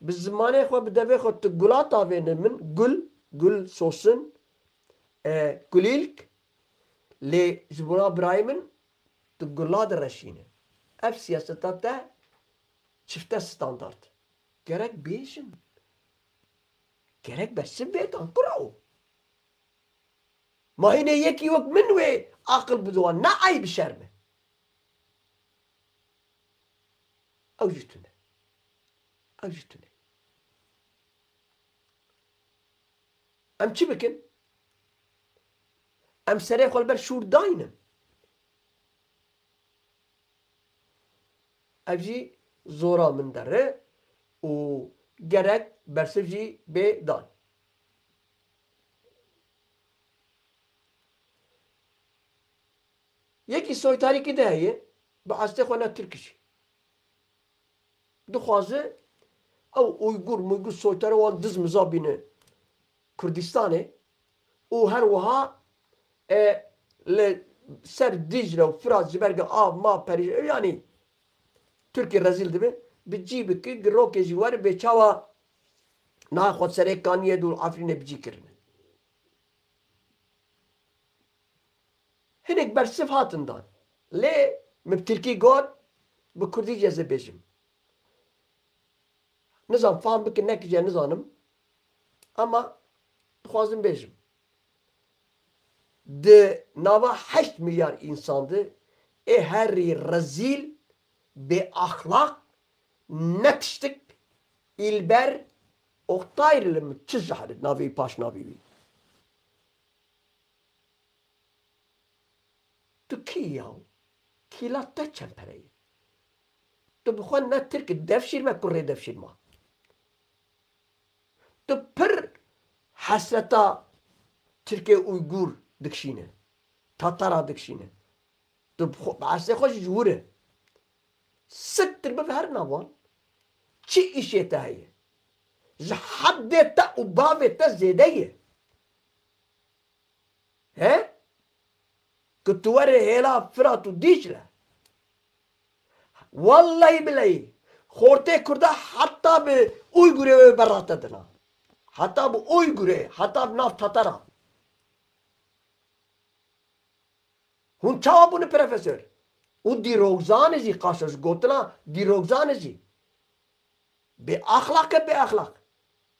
Bi zimanê xwe, bi devê xwe tu gula tavêne min, gul, gul sosin, e, kulîlk, lê ji bona birayê min tu gula direşîne. Ev siyaseta te çifte standart. Gerek bêjin. Gerek bersiv bêtan. Kura o? Ma hînê yekî wek min wê aqil bide wan. Ne eyb, şerm e. Ew jî tune. Ew jî tune. Em çi bikin? Em serê xwe li ber şûr daynin. Ev jî zora min der e û gerek bersiv jî bê dan. Yekî soytarîkî de heye, bi astê xwe ne Tirkî jî. Dixwaze ew Uygur, Muygur soytara wan diz miza bîne Kurdistanê û her wiha, e, li ser Dîcle û Firat ji ber ku av, ma, perî-, yanî Tirkî rezîl dibe, bi cî bike, girokê jî were, bê çawa niha xwe serê Kaniyê dû Efrînê bi cî kirine. Hinek bersiv hatin dan. Lê min bi tirkî got, bi kurdî jî ez ê bêjim. Nizam fam bikin, nekije nizanim. Ama dixwazim bêjim. Di nava heşt milyar însan de ê herî rezîl, bêaxlaq, ne tiştik, Îlber Oktay li min çi jehre navê wî, paşnavê wî. Tu kî yaw? Kîla te çend pere ye? Tu bi xwe ne Tirk î, devşîr me, kurê devşîr ma. Tu pir hesreta Tirkê Uygur dikişîne. Tatara dikişîne. Tu bi xwe, bi eslê xwe jî ji wir e. Siktir bibe her navan. Çi îşê te heye? Ji heddê te û bavê te zêde ye. He? Ku tu were hêla Firat û Dîcle. Wellehî bileyî, xortê Kurda heta bi Uygurê wê berate dina. Heta bi Uygurê, heta bi nav Tatara. Hûn çawa bûne profesor? Û dîrokzan e jî, qaşo ji gotina dîrokzan e jî. Bê axlaq e, bê axlaq.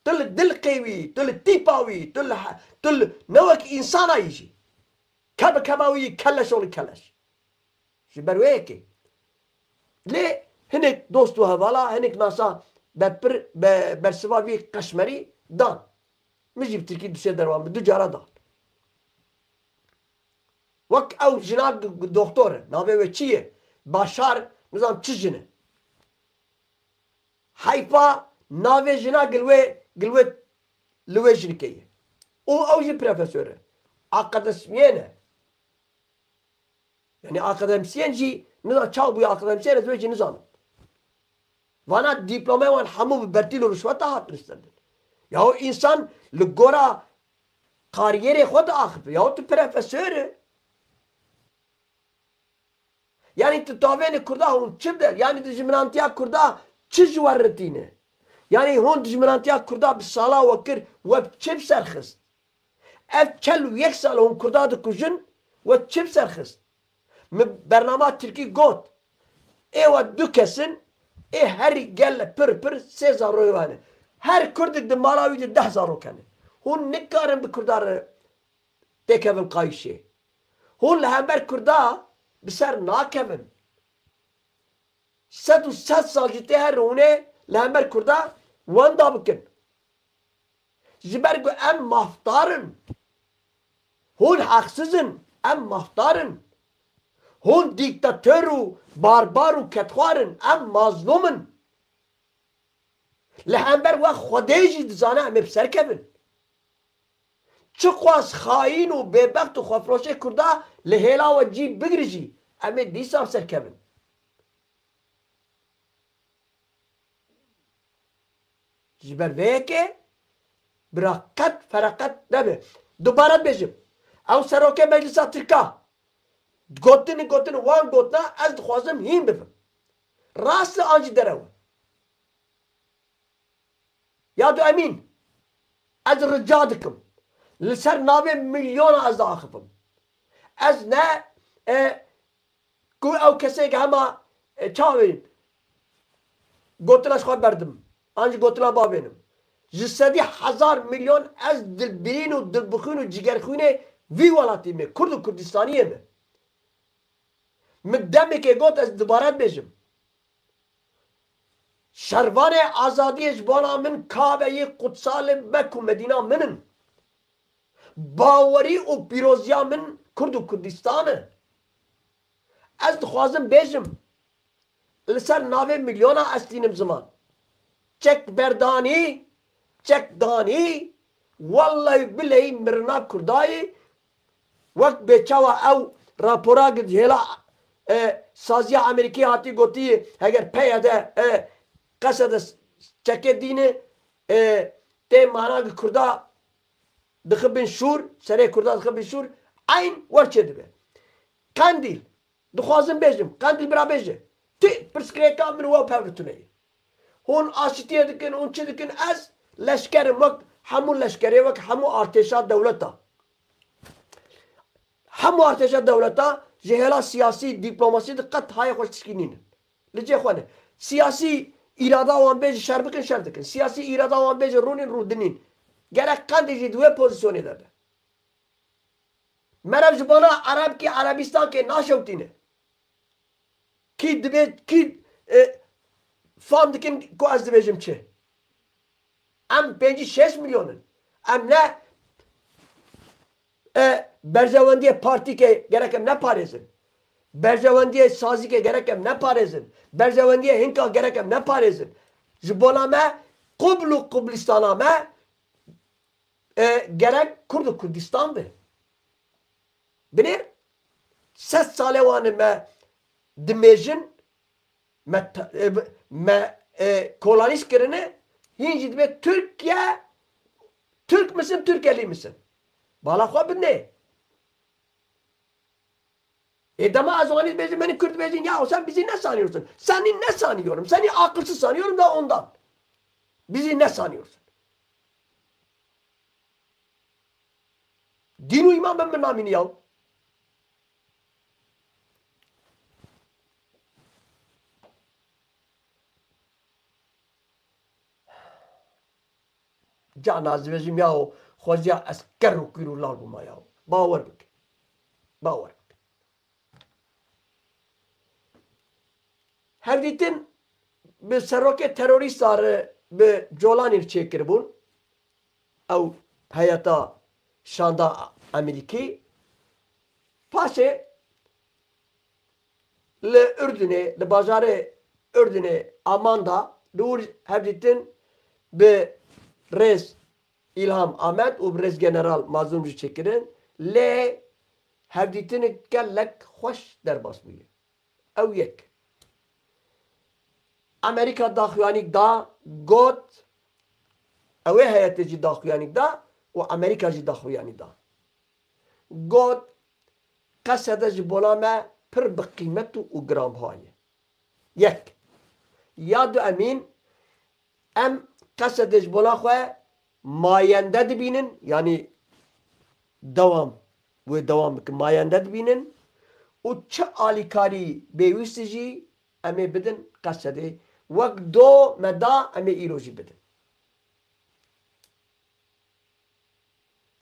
Tu li dilqê wî, tu li tîpa wî, tu li he-, tu li ne wek însana yî jî. Ke bi kema wî yî, kelleş oğlu kelleş. Ji ber wê yekê. Lê hinek dost û hevala, hinek nasa berpir, be-, bersiva vî qeşmerî dan. Min jî bi tirkî du sê derwan bi du cara dan. Wek ew jina g-, g-, doktor e. Navê wê çi ye? Başar, nizam çi jin e. Heyfa navê jina gil wê, gil wê, li wê jinikê ye. Û ew jî profesor e. Akademisyen e. Yanî akademisyen jî nizan çawa bûye akademisyen, ez wê jî nizanim. Vana dîplomê wan hemû bi bertîl û rişweta hatin stendin. Yahu însan li gora kariyerê xwe diaxife. Yahu tu profesor e. Yanî tu tavênê Kurda hûn çi de? Yanî tu ji minantiya Kurda çi ji we re tîne? Yanî hûn ji minantiya Kurda bi sala we kir, we bi çi bi ser xist? Ev çel û yek sal hûn Kurda dikujin, we çi bi ser xist? Min bernama Tirkî got, ê we du kes in, ê herî gel pir pir sê zaroyê we hene. Her Kurdik di mala wî de deh zarok hene. Hûn nikarin bi Kurda re têkevin qayîşê. Hûn li hember Kurda bi ser nakevin. Sed û sed sal jî tê herin hûn ê li hember Kurda wenda bikin. Ji ber ku em mafdar in. Hûn heqsiz in, em mafdar in. Hûn dîktator û barbar û kedxwar in, em mazlûm in. Li hember we Xwedê jî dizane em ê bi ser kevin. Çiqas xayîn û bêbext û xwefiroşê Kurda li hêla we cî bigire jî, em ê dîsa serkevin. Ji ber vê yekê bira qet fereqet nebe. Dubare dibêjim, ew serokê Meclisa Tirka gotin, gotin, wan gotina ez dixwazim hîn bibim. Rast e an jî derew e? Ya du Emîn, ez rica dikim. Li ser navê milyona ez diaxifim. Ez ne, e, ku ew kesê ke hema, e, çawa bêjim, gotina ji xwe berdim. An jî gotina bavê min. Ji sedî hezar milyon ez dilbirîn û dilbixwîn û cigerxwînê vî welatî me, Kurd û Kurdistaniyê me. Min demekê got, ez dubare dibêjim. Şervanê azadiyê ji bona min kaveyê qutsal e, Mek û Medîna min in. Bawerî û pîroziya min Kurd û Kurdistan e. Ez dixwazim bêjim, li ser navê milyona ez tînim ziman. Çek berdanî, çek danî, wellehî bileyî mirina Kurdayê, wek bê çawa ew rapora gi hêla, e, saziya Amerîkî hatî gotî, heger P Y D, e, qesede çekê dîne, e, tê mana gi Kurda dixibin şûr, serê Kurda dixibin şûr, eyn wer çêdibe. Qendîl, dixwazim bêjim, Qendîl bira bêje. Tu pirsgirêka min û we pev li tune ye. Hûn aşitiyê dikin, hûn çi dikin, ez leşker im wek hemû leşkerê, wek hemû artêşa dewleta. Hemû artêşa dewleta ji hêla siyasî, dîplomasî de qet hayê xwe ji tişkî nînin. Li cê xwe ne. Siyasî îrada wan bê ji şer bikin, şer dikin. Siyasî îrada wan bê ji rûnîn, rûdinîn. Gerek Qendîl jî di wê pozîsyonê de be. Meriv ji bona Erebkî, Erebîstankê naşewtîne. Kî dibê, kî, e, fam dikin ku ez dibêjim çi? Em pêncî şeş milyon in. Em ne, e, berjewendiyê partîkê gerek em neparêzin. Berjewendiyê sazîkê gerek em neparêzin. Berjewendiyê hinka gerek em neparêzin. Ji bona me qubl û qublistana me, e, gerek Kurd û Kurdistan be. Binêr, sed sal e wan e me dimêjin, me ta-, e, me, e, kolonîz kirine, hîn jî dibê Tirkiye, Türk müsün, Türkeli misin? Bala xwe bidinê. E, dema ez wanî dibêjim, beni Kürt dibêjin, ya sen bizi ne sanıyorsun? Seni ne sanıyorum? Seni akılsız sanıyorum da ondan. Bizi ne sanıyorsun? Dîn û îman bin min namîn yaw. Cana ez dibêjim yaw, xweziya ez ker û kûr û lal bûma yaw. Bawer bike. Bawer bike. Hevdîtin bi serokê terorîsta re bi Colanî re çêkiribûn. Ew heyeta şanda Amerîkî. Paşê li Urdunê, li bajarê Urdunê Aman da li wir hevdîtin bi rêz Îlham Amed û bi rêz General Mazlûm jî çêkirin. Lê hevdîtinek gelek xweş derbas bûye. Ew yek. Amerîka daxuyanîk da, got, ew ê heyetê jî daxuyanîk da û Amerîka jî daxuyanî da. Got, Qesede ji bona me pir bi qîmet û giranbiha ye. Yek. Ya du emîn, em Qesedê ji bona xwe mayende dibînin, yanî dewam, wê dewam bikin, mayende dibînin û çi alîkarî pêwîst jî em ê bidin Qesedê. Wek do me da, em ê îro jî bidin.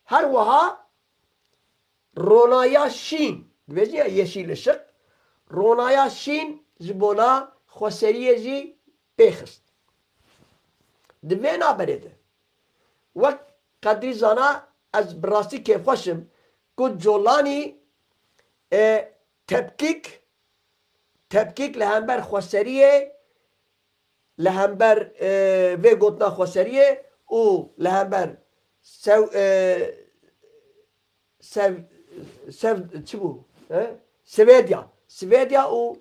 Her wiha ronaya şîn, dibêjin ya yeşîl ışık, ronaya şîn ji bona xweseriyê jî pêxist. Di vê naberê de wek Qedrî zana ez bi rastî kêfxweş im ku Colanî, e, tepkîk, tepkîk li hember xweseriyê, li hember, e, vê gotina xweseriyê û li hember sew-, e, Sev, sev, çi bû? He? Swêdya. Swêdya û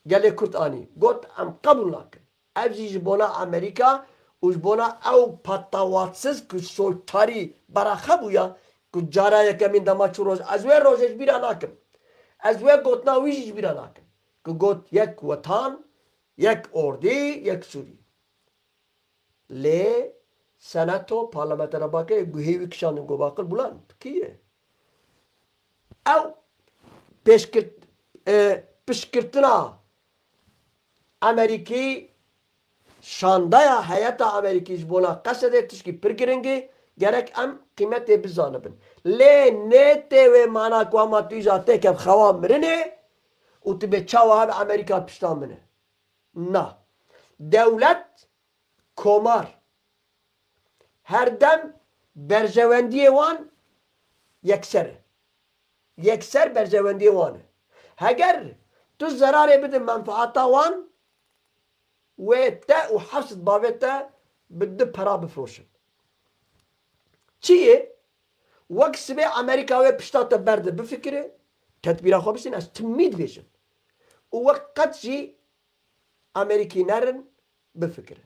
gelê Kurd anî. Got, em qebûl nakin. Ev jî ji bona Amerîka û ji bona ew petawatsiz ku soytarî beraxe bûya, ku cara yekemîn dema çû roj, ez wê rojê ji bîra nakim. Ez wê gotina wî jî ji bîra nakim. Ku got, yek wetan, yek ordî, yek Sûrî. Lê Senato, Parlamentera Bakirê guhê wî kişandin, got, Baqir Bulan, tu kî yî? Ew pêşkirt-, e, piştgirtina Amerîkî, şandeya heyeta Amerîkî ji bona Qesedê tişkî pir giring e, gerek em qîmetê bizanibin. Lê nê tê wê mana ku hema tu îja têkev xewa mirinê û tu bê çawa hebe Amerîka pişta min e. Na. Dewlet, komar, her dem berjewendiyê wan yekser e. Yekser berjewendiyê wan e. Heger tu zerarê bidin menfaata wan, wê te û heft sed bavê te bi du pera bifroşin. Çi yê? Wek sibê Amerîka wê pişta te berde bifikire, tedbîra xwe bistîne, ez timî dibêjim. Û wek qet jî Amerîkî nerin bifikire.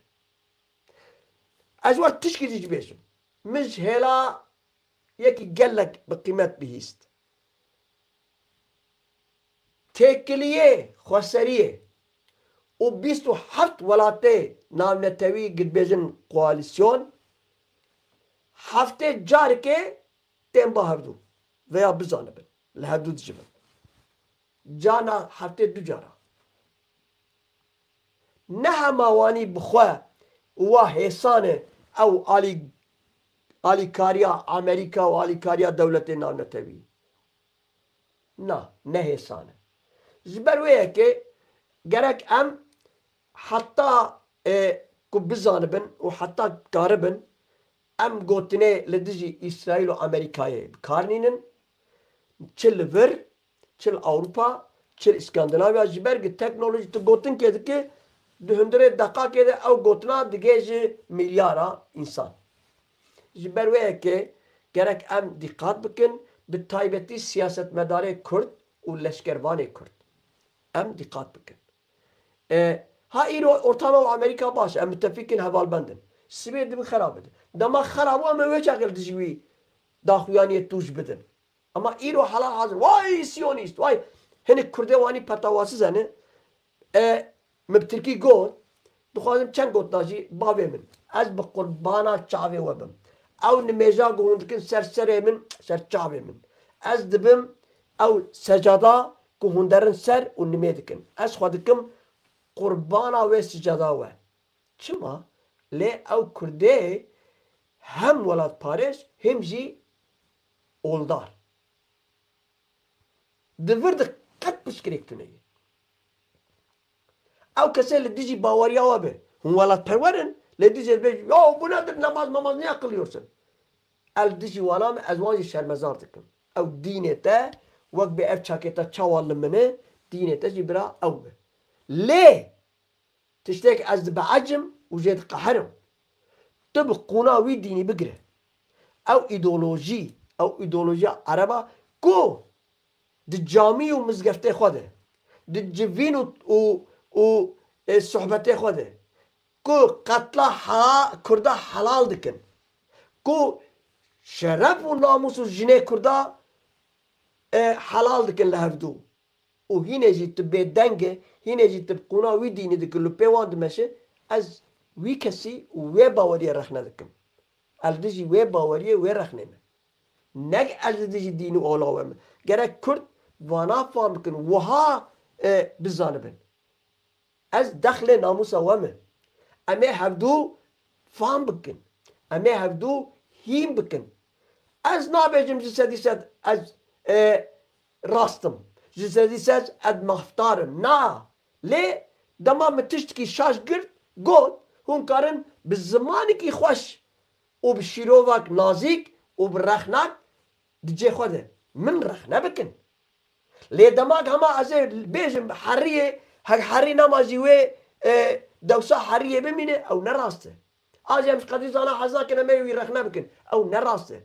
Ez wer tişkî jî bêjim. Min ji hêla yekî gelek bi qîmet bihîst. Têkiliyê xweseriyê û bîst û heft welatê navnetewî, gidbêjin koalîsyon, heftê carikê tên ba hevdû veya bizanibin, li hevdû dijibin. Cana heftê du cara. Ne hema wanî bi xwe wa hêsan e ew alî-, alîkariya Amerîka û alîkariya dewletê navnetewî. Na, ne hêsan e. Ji ber wê yekê gerek em heta, e, ku bizanibin û heta karibin, em gotinê li dijî Îsraîl û Amerîkayê bi kar nînin, çi li vir, çi li Ewropa, çi li Îskandinavya, ji ber ku teknolojî tu gotinkê dikî, di hundirê deqakê de ew gotina digihê ji milyara însan. Ji ber wê yekê gerek em dîqat bikin, bi taybetî siyasetmedarê Kurd û leşkervanê Kurd. Em dîqat bikin. E, ha îro ortama û Amerîka baş e, em mitefîk in, hevalbend in. Sibê dibin xera bidin. Dema xera bû, em ê wê çaxê li dijî wî daxuyaniyê tûj bidin. Ama îro hela hazir, vay siyonîst, vay hinek Kurdê wanî petawasiz hene. E, min bi tirkî got, dixwazim çend gotina jî bavê min. Ez bi qurbana çavê we bim. Ew nimêja ku hûn dikin ser serê min, ser çavê min. Ez dibim ew secada ku hûn derin ser û nimê dikin. Ez xwe dikim qurbana wê sicada we. Çima? Lê ew Kurdê hem welatparêz hem jî oldar. Di vir de qet piştgirêk tune ye. Ew kesê li dijî baweriya we be. Hûn welatperwer in, lê dijî bê, ya bu nedir, namaz mamaz niye kılıyorsun? El dijî wana me, ez wan jî şermezar dikim. Ew dînê te, wek bê ev çakê te çawa li min e, dînê te jî bira ew be. Lê tiştek ez dibeecim û jê diqeherim. Tu bi qûna wî dînî bigire. Ew îdeolojî, ew îdeolojiya ereba ku di camî û mizgeftê xwe de, di civîn û, û, û, e, sohbetê xwe de, ku qetla ha-, Kurda helal dikin, ku şeref û namûs û jinê Kurda, e, helal dikin li hevdû. Û hînê jî tu bêdeng e, hînê jî tu bi qûna wî dînî dikir, li pê wan dimeşe, ez wî kesî û wê baweriyê rexne dikim. Ez li dijî wê baweriyê, wê rexnê me. Nek ez li dijî dîn û ola we me. Gerek Kurd vana fam bikin, wiha, e, bizanibin. Ez dexlê namûsa we me. Em ê hevdû fam bikin. Em ê hevdû hîn bikin. Ez nabêjim ji sedî sed ez, e, rast im. Ji sedî sed ez mafdar im. Na. Lê dema min tiştekî şaş girt, got, hûn karin bi zimanekî xweş û bi şîrovak nazîk û bi rexnak di cê xwe de min rexne bikin. Lê dema hema ez ê bêjim heriyê, he-, herî nema jî wê, e, dewsa heriyê bimîne, ew ne rast e. A jî em ji qedî zana hez nakin em ê wî rexne bikin. Ew ne rast e.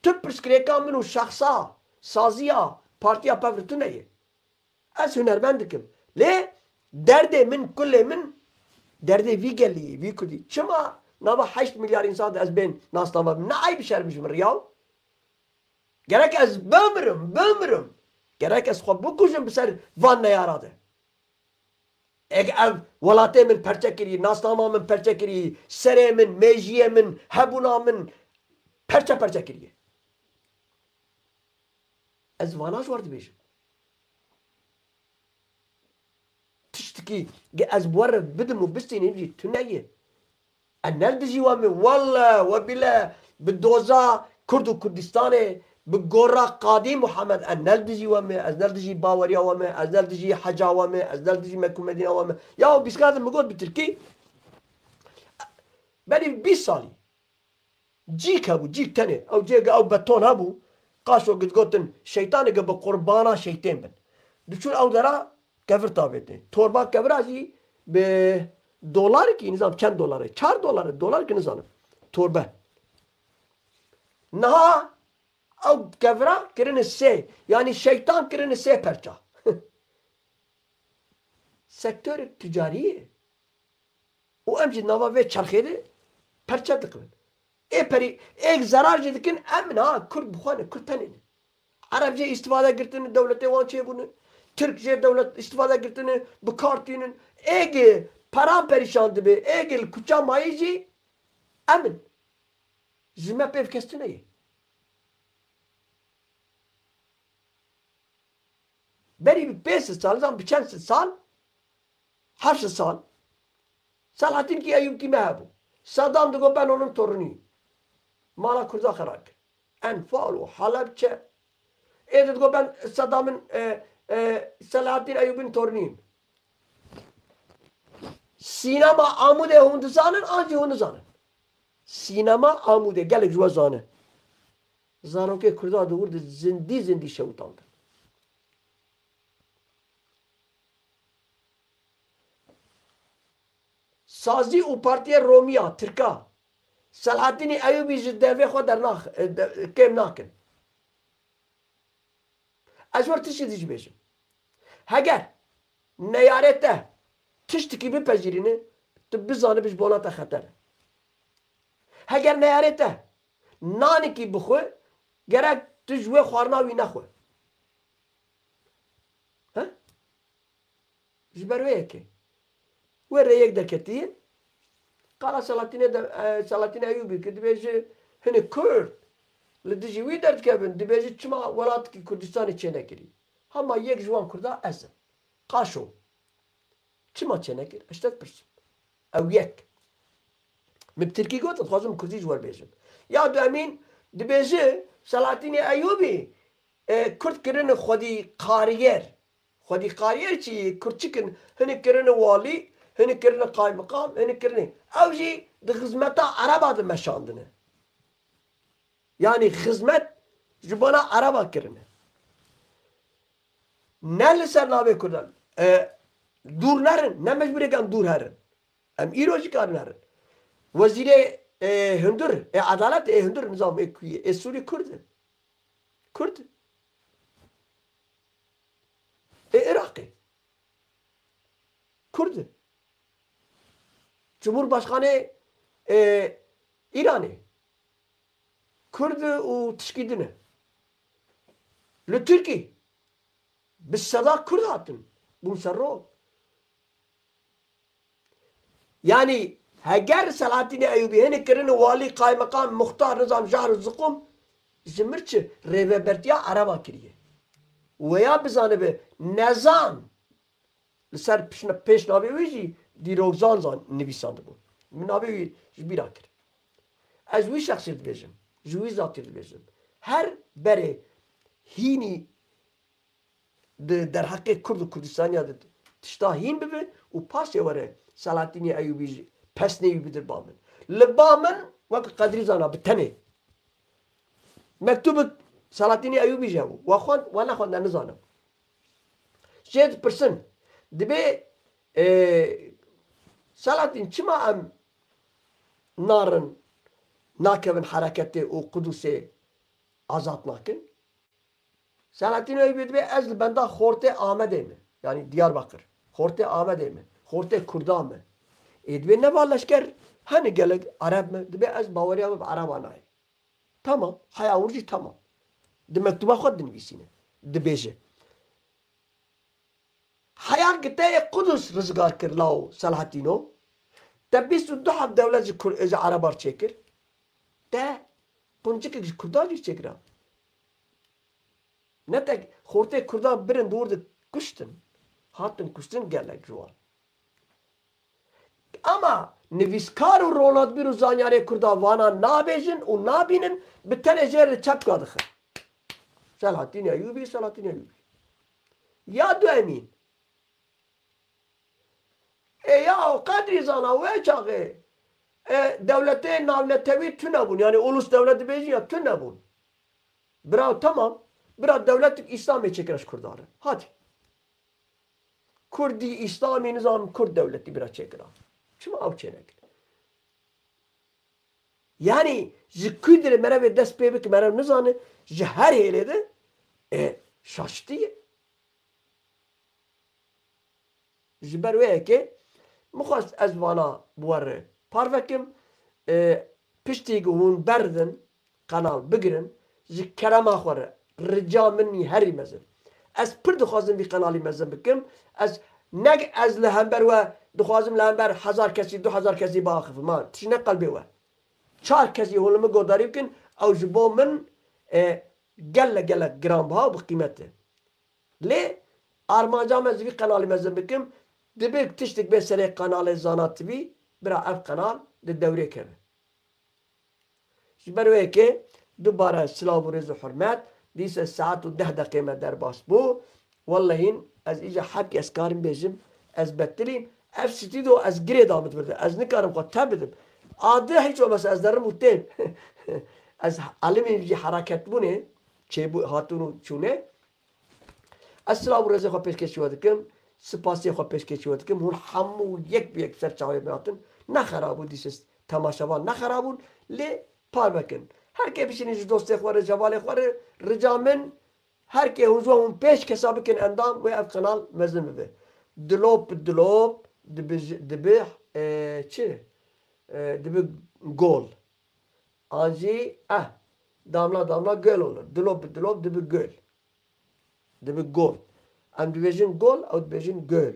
Tu pirsgirêka min û şexsa, saziya, partiya pevr tune ye. Ez hunermend dikim. Lê derdê min, kulê min, derdê vî gelî, vî kurdî. Çima nava heşt milyar însan de ez bên nasname bim? Ne eyb şerm ji min riya? Gerek ez bimirim, bimirim. Gerek ez xwe bikujim bi ser van neyara de. Eg ev welatê min perçe kirî, nasnama min perçe kirî, serê min, mêjiyê min, hebûna min perçe perçe kiriye. Ez vana ji we re dibêjim. Tiştikî ge ez bi we re bidim û bistînim jî tune ye. Ez ne li dijî we me, welle we bile bi doza Kurd û Kurdistanê, bi gora Qadî Muhammed, ez ne li dijî we me, ez ne li dijî baweriya we me, ez ne li dijî heca we me, ez ne li dijî Mekû Medîna we me. Ya bîskardin min got bi tirkî, berî bîst salî. Cîk hebû, cîk tenê. Ew cêge ew beton hebû. Qaşo gid gotin, şeytanê ge bi qurbana şeytên bin. Diçûn ew dera kevir tavêtin. Torba kevira jî bi dolarkî, nizam çend dolare, çar dolare, dolarkî nizanim. Torbe. Niha ew kevira kirine sê. Yanî şeytan kirine sê perça. Sektorek ticarî ye. Û em jî nava vê çerxê de perçe dikirin. Ê perî, êk zerar jî dikin, em in ha, Kurd bi xwe ne, Kurd tenê ne. Ereb jê îstifade girtine, dewletê wan çêbûne. Tirk jê dewlet îstifade girtine, bi kar tînin. Êk peran perîşan dibe, êk li kuça mayî jî em in. Ji me pêv kes tune ye. Berî bi pênc sed sal, zan bi çend sed sal, heft sed sal, Selahattîn kî Eyûb kî me hebû. Sedam digo ben onun torunuyum. Mala Kurda xera kir. Enfal û Halebçe. Ê digo ben Sedam'ın, e, e, Selahattîn Eyûb'in torunuyum. Sînema Amûdê hûn dizanin, an jî hûn nizanin. Sînema Amûdê gelek ji we zane. Zarokê Kurda di wir de zindî zindî şewitandin. Sazî û partiyê Romiya, Tirka, Selahattînê Eyûbî ji devê xwe dernax-, e, de-, kêm nakin. Ez wer tiştî dî jî bêjim. Heger neyarê te tiştikî bipejirîne, tu bizanibe ji bona te xeter e. Heger neyarê te nanekî bixwe, gerek tu ji wê xwarina wî nexwe. He? Ji ber wê yekê. Wê rê yek derketiye. Qala Selahattinê de, e, Selahattinê Eyûbî ki dibêje hinek Kurd li dijî wî derdikevin, dibêje çima welatekî Kurdistanê çênekirî. Hema yek ji wan Kurda ez im. Qaşo. Çima çênekir? Ez te dipirsim. Ew yek. Min bi tirkî got, dixwazim kurdî ji we bêjim. Ya duemîn dibêje Selahattinê Eyûbî, e, Kurd kirine xwedî kariyer. Xwedî kariyer çi ye? Kurçikin, hinek kirine walî, hinek kirine qaymiqam, hinek kirine. Ew jî di xizmeta Ereba de meşandine. Yanî xizmet ji bona Ereba kirine. Ne li ser navê Kurdan. E, dûr nerin, ne mecbûrê em dûr herin. Em îro jî karin herin. Wezîrê, e, hundir, e, edalet, e, hundir nizam, e, ku ye, e, Sûrî Kurd e. Kurd. Ê Iraqê. Kurd. Cumhurbaşkanê, ê, Îranê. Kurd û tişkî din e. Li Tirkî bi seda Kurd hatin. Bûn ser rol. Yanî heger Selahattinê Eyûbî hinê kirine walî, qaymeqam, muxtar, nizam, jahr û ziqûm, ji mir çi rêvebertiya Ereba kiriye. Weya bizanibe nezan li ser pişna-, pêşnavê wî jî dîrokzan zan nivîsandibû. Min navê wî ji bîra kir. Ez wî şexsî dibêjim, ji wî zatî dibêjim. Her berê hînî di derheqê Kurd û Kurdistaniya de tişta hîn bibe û paşê were Selahattînê Eyûbî ji pesnê wî bidir ba min. Li ba min wek Qedrî zana bi tenê. Mektubek Selahattînê Eyûbî jî hebû. We xwend, we nexwend, ez nizanim. Jê dipirsin. Dibê, e, Selahattîn çima em narin, nakevin hereketê û Qudusê azad nakin. Selahattin Eyyûbî dibê ez li benda xortê Amedê me. Yanî Diyarbakir. Xortê Amedê me. Xortê Kurda me. Ê dibê neva leşker hene gelek Ereb me. Dibê ez baweriya me bi Ereba nayê. Tamam. Heya wir jî tamam. Di mektuba xwe dinivîsîne. Dibêje. Heya giteyê Qudus rizgar kir law Selahattîno. Te bîst û du heb dewlet ji Kur-, ji Erebar çêkir. Te quncikek ji Kurdan jî çêkira. Ne tek xortê Kurdan birin dûr di kuştin. Hatin kuştin gelek ji wan. Ama nivîskar û ronadbîr û zanyarê Kurda vana nabêjin û nabînin, bi tenê jê re çepka dixin. Selahattîn Eyyûbî, Selahattîn Eyyûbî. Ya du emîn. Ê ya qedrî zana wê çaxê, e, dewletê navnetewî tune bûn. Yanî ulus dewlet dibêjin ya tune bûn. Bira tamam. Bira dewletik Îslamê çêkira ji Kurdan re. Hadi. Kurdî, Îslamî, nizam Kurd dewletî bira çêkira. Çima ew çênekir? Yanî ji ku dirê merevê dest pê bike, merev nizane, ji her hêlê de, e, şaştî ye. Ji ber wê yekê min xwest ez vana bi we re parve kim, e, piştî ku hûn berdin, qenal bigirin, ji kerema xwe re, rica min î herî mezin. Ez pir dixwazim vî qenalî mezin bikim. Ez, ne ez li hember we dixwazim li hember hezar kesî, du hezar kesî biaxifim. Ma tişt ne qelbê we. Çar kesî hûn li min guhdarî bikin, ew ji bo min, e, gelek gelek giranbiha û bi qîmet e. Lê armanca me ez vî qenalî mezin bikim, dibe tiştek bê serê qenalê Zana T V, bira ev qenal di dewrê keve. Ji ber wê yekê dubare silav û rêz û hurmet, dîse saet û deh deqê me derbas bû. Wellehîn ez îca hebkî ez karim bêjim, ez betilîm. Ev stûdyo ez girê da min birde. Ez nikarim xwe te bidim. Adi hiç olmasa ez derim û tên. Ez elimî jî hereketbûnê, çêbû-, hatûn û çûnê. Ez silav û rêzê xwe pêşkêşî we dikim, spasiyê xwe pêşkêşî we dikim. Hûn hemû yek bi yek ser çavê min hatin. Ne xerab bû dîse temaşevan, ne xerab bûn, lê parve kin. Her kê bişînin ji dostê xwe re, cevalê xwe re, rica min, her kê hûn ji we hûn pênc kesa bikin endam, wê ev qenal mezin bibe. Dilop bi dilop dibi, dibi, e, çi? E, dibi gol. An jî, eh, damla damla göl olur. Dilop bi dilop dibi göl. Dibi gol. Em dibêjin gol, ew dibêjin göl.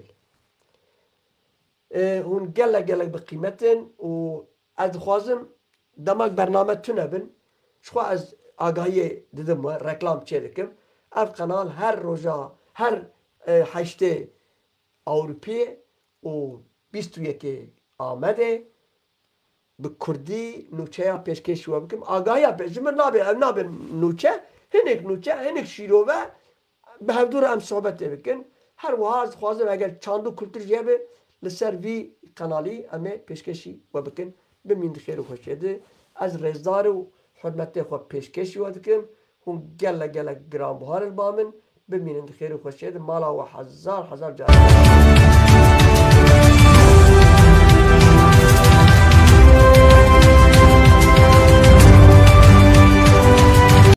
E, hûn gelek gelek bi qîmet in û ez dixwazim demek bername tune bin. Ji xwe ez agahiyê didim we, reklam çê dikim. Ev qenal her roja, her, e, heştê Ewropî û bîst û yekê Amedê bi kurdî nûçeya pêşkêşî we bikim. Agahiya pê-, ji min nabe, ev nabe nûçe, hinek nûçe, hinek şîrove bi hevdû re em sohbetê bikin. Her wiha ez dixwazim eger çand û kultur jê be, li ser vî qenalî em ê pêşkêşî we bikin. Bimîn di xêr û xweşiyê de. Ez rêzdar û hurmetê xwe pêşkêşî we dikim. Hûn gelek gelek giranbuhar in ba min. Bimînin di xêr û xweşiyê de. Mala we hezar hezar caran.